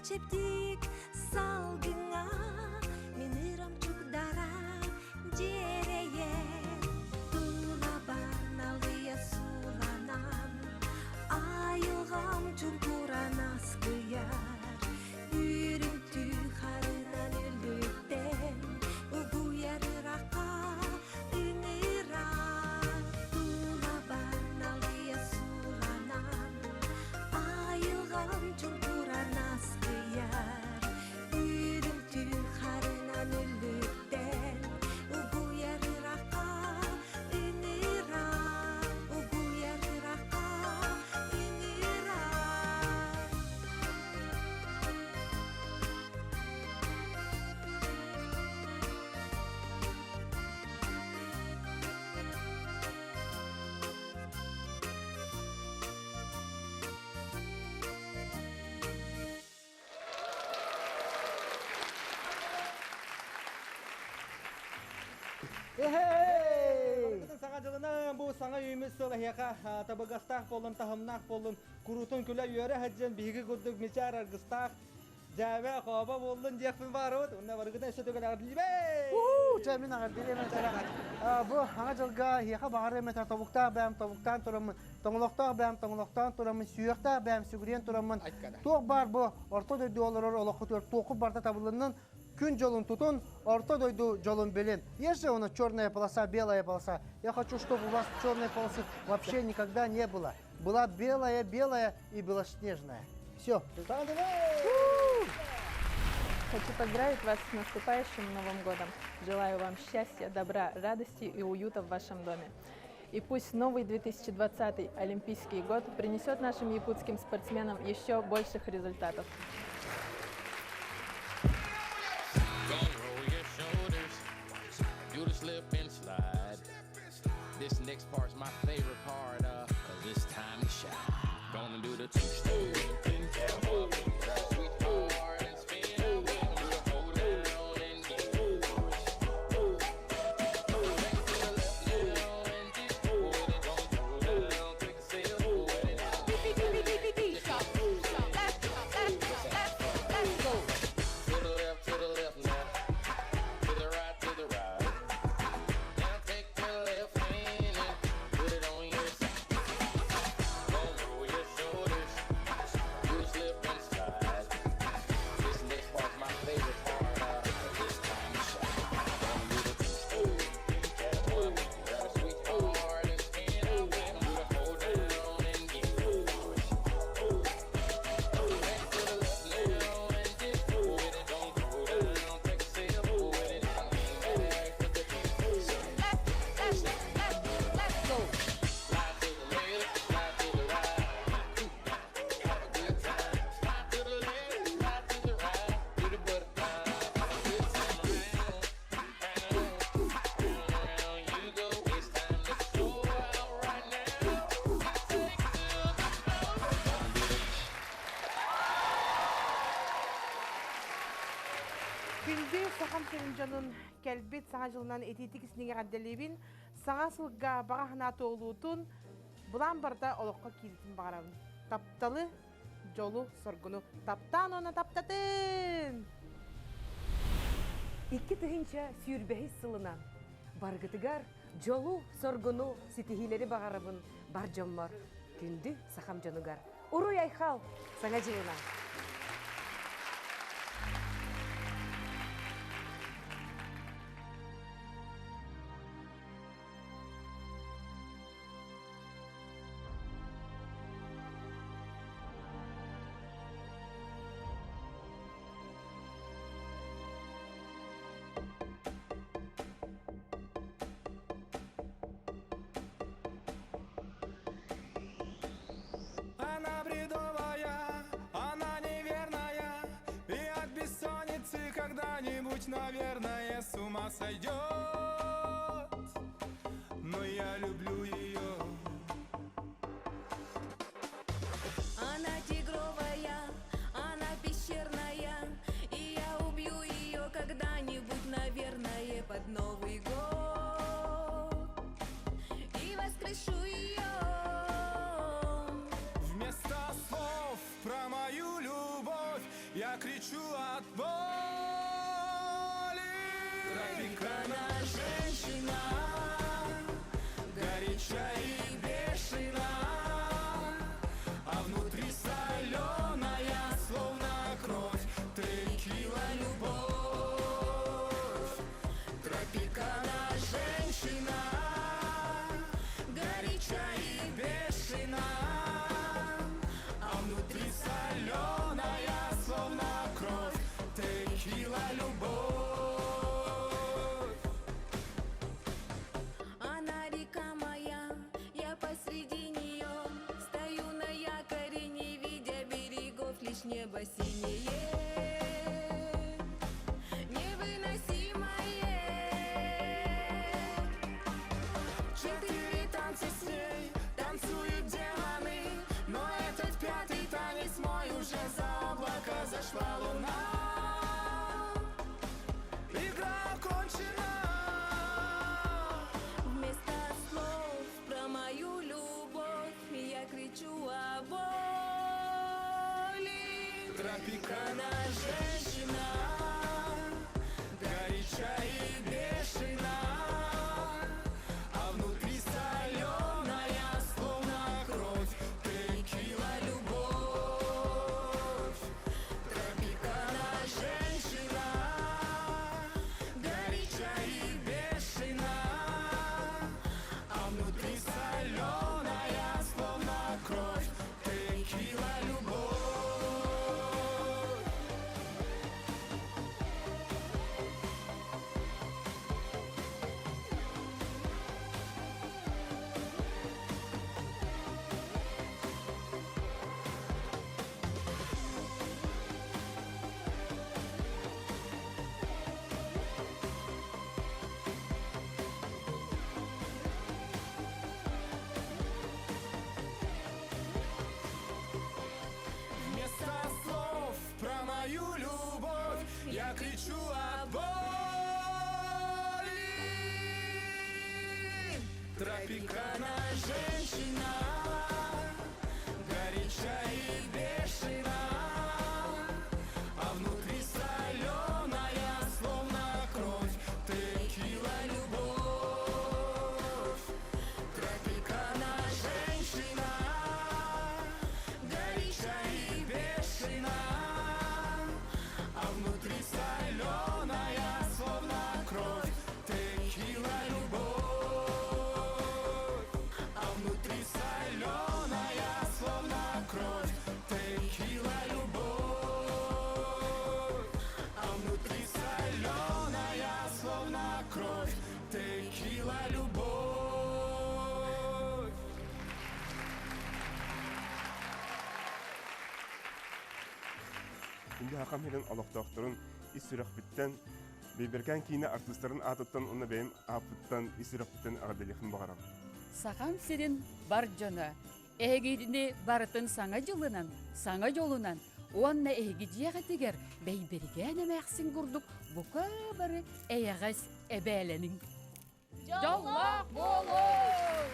чэбдик салгыҥҥа мин ырам чугдара дьиэрэйэр тулабар налыйа сууланан айылҕам чуҥкуран аскыйар үрүҥтүү харынан өлүктэн угуйар ырахха ыҥырар тулабар налыйа сууланан айылҕам чуҥкуран аскыйар үрүҥтүү харынан өлүктэн угуйар ырахха ыҥырар угуйар ырахха ыҥырар.
Барыгытын саҥа дьылынан бу саҥа үүммүт сыл эһиэхэ табыгастаах буоллун, таһымнаах буоллун, куруутун күлэ-үөрэ сылдьан биһиги курдук мичээр аргыстаах дьээбэ, хообо буоллун диэхпин баарыбыт. Уонна барыгытын өссө төгүл эҕэрдэлиибэй!
Чэ, мин эҕэрдэлиэм этэ. Бу саҥа дьылга эһиэхэ баҕарыам этэ тобуктаах бэйэм тобуктаан тураммын, тоҥолохтоох бэйэм тоҥолохтоон тураммын, сүһүөхтээх бэйэм сүгүрүйэн тураммын, туох баар бу орто дойду олорор олоххутугар туоххут барыта табылыннын, күн дьолун тутун, орто дойду дьолун билин. Есть же у нас черная полоса, белая полоса. Я хочу, чтобы у вас черной полосы вообще никогда не было. Была белая, белая и белоснежная. Все.
Хочу поздравить вас с наступающим Новым годом. Желаю вам счастья, добра, радости и уюта в вашем доме. И пусть новый 2020 Олимпийский год принесет нашим якутским спортсменам еще больших результатов.
Gonna roll your shoulders, do the slip and slide. This next part's my favorite part, cause it's time to shine. Gonna do the two-step, then come up, sweetheart, and spin. Do the hold down and get Back to the left now and dip with it. Don't throw down, quick sail with it.
Beep, beep, beep, beep, beep, beep, stop, stop, left, left, left, let's go.
To the left, to the left now. To the right, to the right. Now take the left hand and put it on your side. Gonna roll your shoulders, do the slip and slide. This next part's my favorite part. It's time to shine. Gonna do the two-step, grab a sweetheart and spin. Do the hold down and get Back to the left now and dip with it. Don't throw down, take a sip with it. Lean back with the
Left, left, left, let's go.
Slide to the left, slide to the right. Have a good time. Slide to the left, slide to the right. Do the butterfly. Have a good time. Round, round, round, round you go. It's time to show out right now. Take to the floor. Gonna do the
Күндү сахам сирин дьонун кэлбит саҥа дьылынан итиитик истиҥ эҕэрдэлиибин. Саҥа сылга баҕа санаа туолуутун, былаан барыта олоххо кииритин баҕарабын. Тапталы, дьолу, соргуну таптаан уонна таптатын!
2025 сылынан барыгытыгар дьолу, соргуну, ситиһиилэри баҕарабын бар дьоммор, күндү сахам дьонугар. Уруй айхал, саҥа дьылынан!
Она бредовая, она неверная, И от бессонницы когда-нибудь, наверное, с ума сойдет. Но я люблю ее.
Она тигровая, она пещерная, и я убью ее когда-нибудь, наверное, под Новый год. И воскрешу ее.
Вместо слов про мою любовь я кричу от боли. Тропикана женщина, горяча и бешена, а внутри соленая, словно кровь, текила любовь. Тропикана женщина, горяча и бешена, а внутри соленая, словно кровь, текила любовь.
Она река моя, я посреди нее Стою на якоре, не видя берегов, лишь небо синее Невыносимое
Четыре танца с ней танцуют демоны, но этот пятый танец мой уже за облака зашла луна. Игра окончена.
Вместо слов про мою любовь я кричу о боли.
Тропикана женщина, горяча и бешена, а внутри соленая, словно кровь, текила любовь. Тропикана женщина, горяча и бешена, а внутри соленая, словно кровь, текила любовь. Вместо слов про мою любовь я кричу от боли. Тропикана женщина, горяча и бешена, а внутри соленая, словно кровь, текила любовь. Тропикана женщина, горяча и бешена, а внутри соленая, словно кровь, текила любовь. А внутри соленая, словно кровь, текила любовь. А внутри соленая, словно кровь, текила любовь.
Күндү Сахам сирин олохтоохторун ис сүрэхпиттэн Бэйбэрикээн киинэ артыыстарын аатыттан уонна бэйэм ааппыттан ис сүрэхпиттэн эҕэрдэлиэхпин баҕарабын.
Сахам сирин бар дьоно, эһигини барытын саҥа дьылынан, саҥа дьолунан уонна эһиги дьиэҕитигэр Бэйбэрикээн эмээхсин курдук бука бары эйэҕэс эбээлэниҥ. Дьоллоох буолуҥ!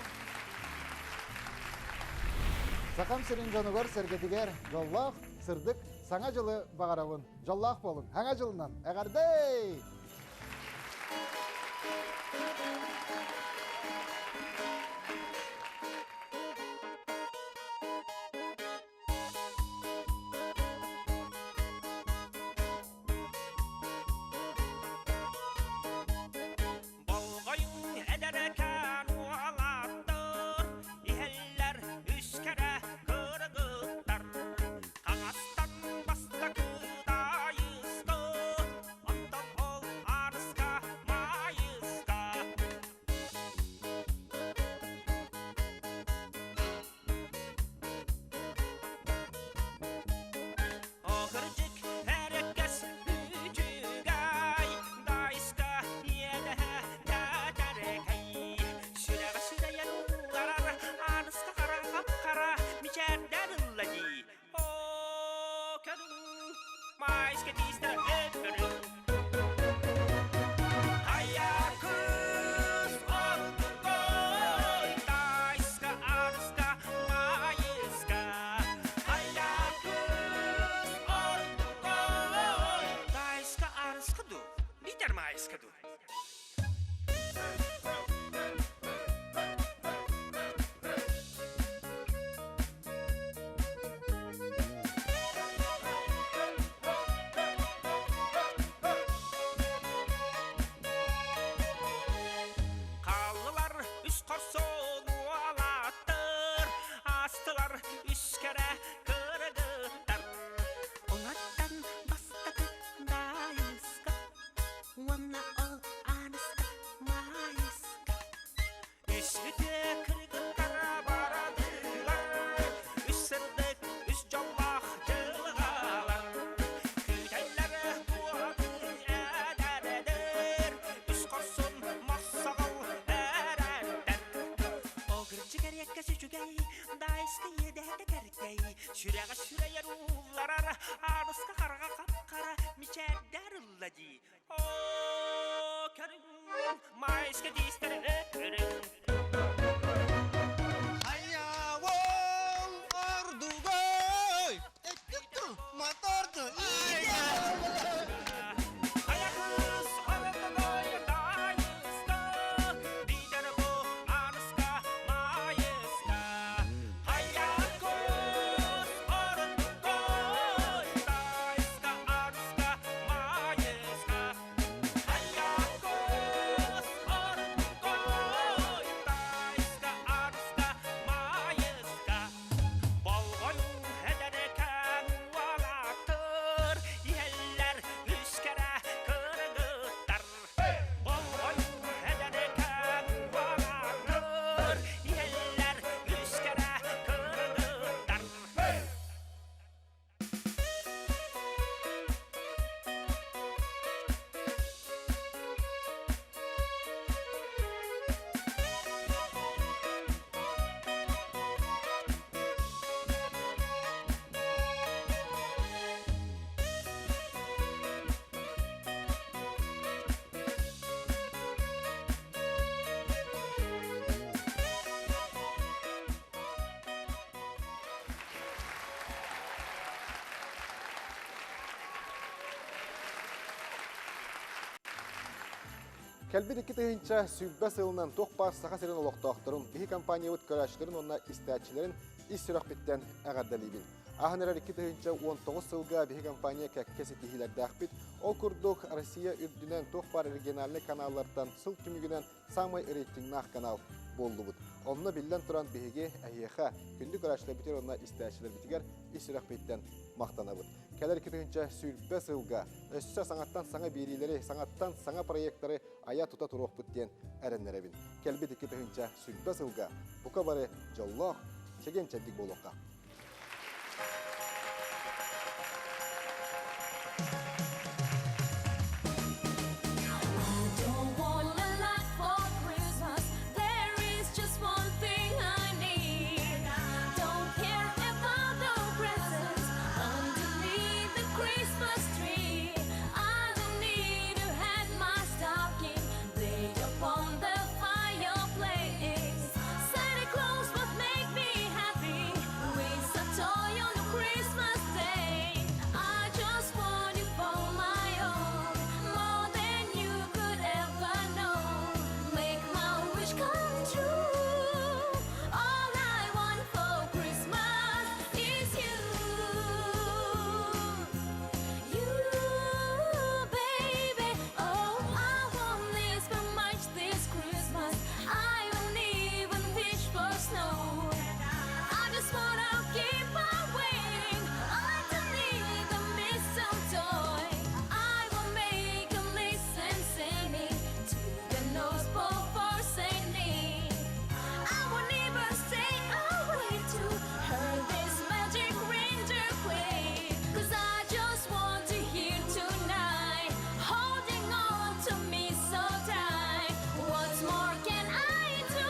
Сахам сирин дьонугар-сэргэтигэр дьоллоох, сырдык Саҥа дьылы баҕарабын. Дьоллоох буолуҥ! Саҥа дьылынан! Эҕэрдэй!
Болҕойуҥ эдэркээн уолаттар, иһэллэр үскэрэ кыргыттар. Хаҥастан бастакы Даайыска, онтон ол Арыска Маайыска. Кырдьык эрэккэс үчүгэй, Дайска иэдэһэ тэтэркэй. Сүрэҕэ сүрэйэн ууларар, Аныска хара хап-хара мичээрдээн ылла дии. Оо, көрүҥ, майска тиистэрэ өттөрүҥ. Хайа кыыс ордугой, Дайска, Аныска, Майыска. Хайа кыыс ордугой. Даайыска дуу. Хааллылар үс хорсун уолаттар, астылар үс кэрэ кыргыттар.
Олортон бастакы Даайыска уонна ол Ааныска Маайыска.
Үс үтүө кыргыттар барадылар, үс сырдык, үс дьоллоох дьылҕалар. Күүтэллэр туораты эдэрдэр, үс хорсун мохсоҕол эрэттэр. Огырчык эриэккэс үчүгэй, Даайыска иэдэһэтэ кэркэй, сүрэҕэ сүрэйэр уулларар, Ааныска хараҕа хап-хара, мичээрдээр ылла дии. Оо, көрүҥ, майска диистэр өтөрүҥ.
Хайа-уол ордугой! Эттикту, моторту,
Хайа кыыс ордугой Даайыска, биитэр бу Ааныска Маайыска. Хайа кыыс ордугой Даайыска, Ааныска Маайыска. Хайа кыыс ордугой Даайыска, Ааныска Маайыска. Болҕойуҥ эдэркээн уолаттар, иһэллэр үс кэрэ кыргыттар. Болҕойуҥ эдэркээн уолаттар, иһэллэр үс кэрэ кыргыттар.
Кэлбит 2020 сылынан туох баар Саха сирин олохтоохторун, биһи компаниябыт көрөөччүлэрин уонна истээччилэрин ис сүрэхпиттэн эҕэрдэлиибин. Ааһан эрэр 2019 сылга биһи компания кэккэ ситиһиилэрдээхпит. Ол курдук, Россия үрдүнэн туох баар региональнай каналлартан сыл түмүгүнэн самай рейтингнаах канал буоллубут. Онно биллэн туран биһиги эһиэхэ күндү көрөөччүлэрбитигэр уонна истээччилэрбитигэр ис сүрэхпититтэн махтанабыт. Кэлэр 2020 сылга өссө саҥаттан саҥа биэриилэри, саҥаттан саҥа проекттары айа-тута туруохпут диэн эрэннэрэбин. Кэлбит 2020 сылга бука бары дьоллоох, чэгиэн-чэбдик буолуохха.
Don't want a lot for Christmas. There is just one thing I need. Don't care about the presents underneath the Christmas tree. I don't need to hang my stocking laid upon the fireplace. Santa Claus would make me happy with a toy on Christmas Day. I just want you for my own, more than you could ever know. Make my wish come true. All I want for Christmas is you. You, baby. Oh, I won't miss for much this Christmas. I won't even wish for snow. I just wanna keep on waiting underneath the mistletoe. I will make a list and send it to the North Pole for sending. I won't even stay away to hear this magic ranger play. 'Cause I just want to hear tonight, holding on to me so tight. What more can I do?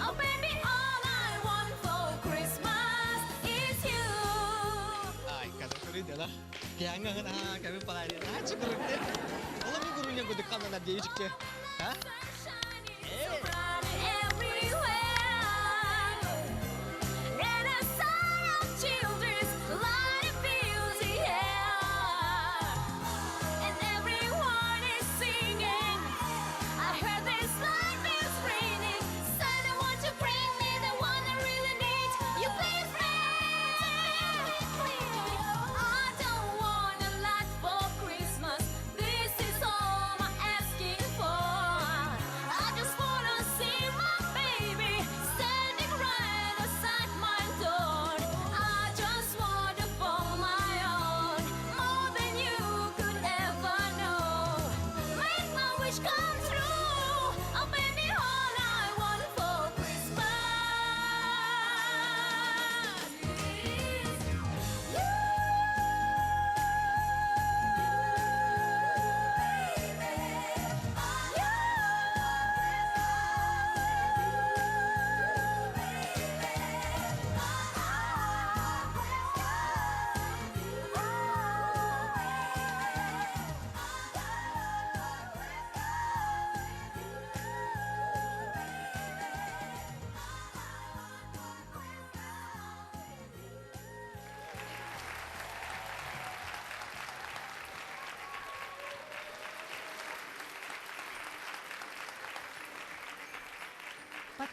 Oh, baby, all I want for Christmas is you.
Ай, kada Кәңгән а кәбе палай. А чыкырыкты. Ола ми гуруня гудык канана дейчикче. А?
Everywhere. And a sight of children's light fills the air. And everyone is singing.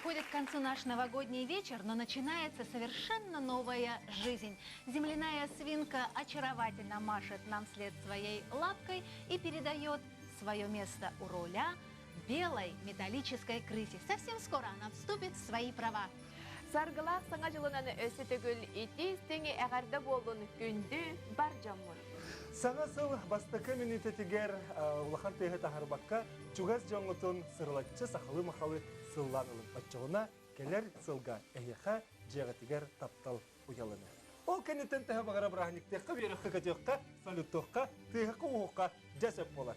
Подходит к концу наш новогодний вечер, но начинается совершенно новая жизнь. Земляная свинка очаровательно машет нам вслед своей лапкой и передает свое место у руля белой металлической крысе. Совсем скоро она вступит в свои права.
Саргылаах Саҥа дьылынан өссө төгүл итии-истиҥ эҕэрдэ буоллун күндү бар дьоммут!
Саҥа сыл бастакы мүнүүтэтигэр улахан тыаһы таһарбакка чугас дьоҥҥутун сырылаччы сахалыы-махалы сыллаан ылын. Оччоҕуна кэлэр сылга эһиэхэ дьиэҕитигэр таптал уйаланыа. Ол кэнниттэн төһө баҕара бырааһынньыктыахха, үөрөххө-көтүөххэ, салюттуохха, тыаһыкка-уоһукка дьэ сөп буолар.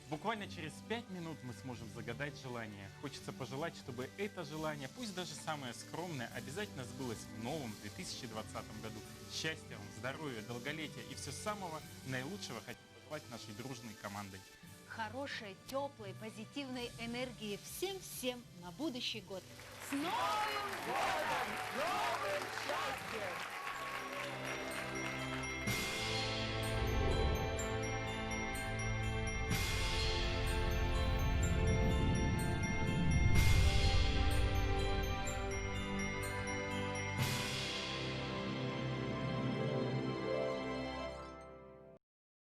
Буквально через 5 минут мы сможем загадать желание. Хочется пожелать, чтобы это желание, пусть даже самое скромное, обязательно сбылось в новом 2020 году. Счастья вам, здоровья, долголетия и все самого наилучшего хотим пожелать нашей дружной командой.
Хорошей, теплой, позитивной энергии всем-всем на будущий год. С Новым
годом! С новым счастьем!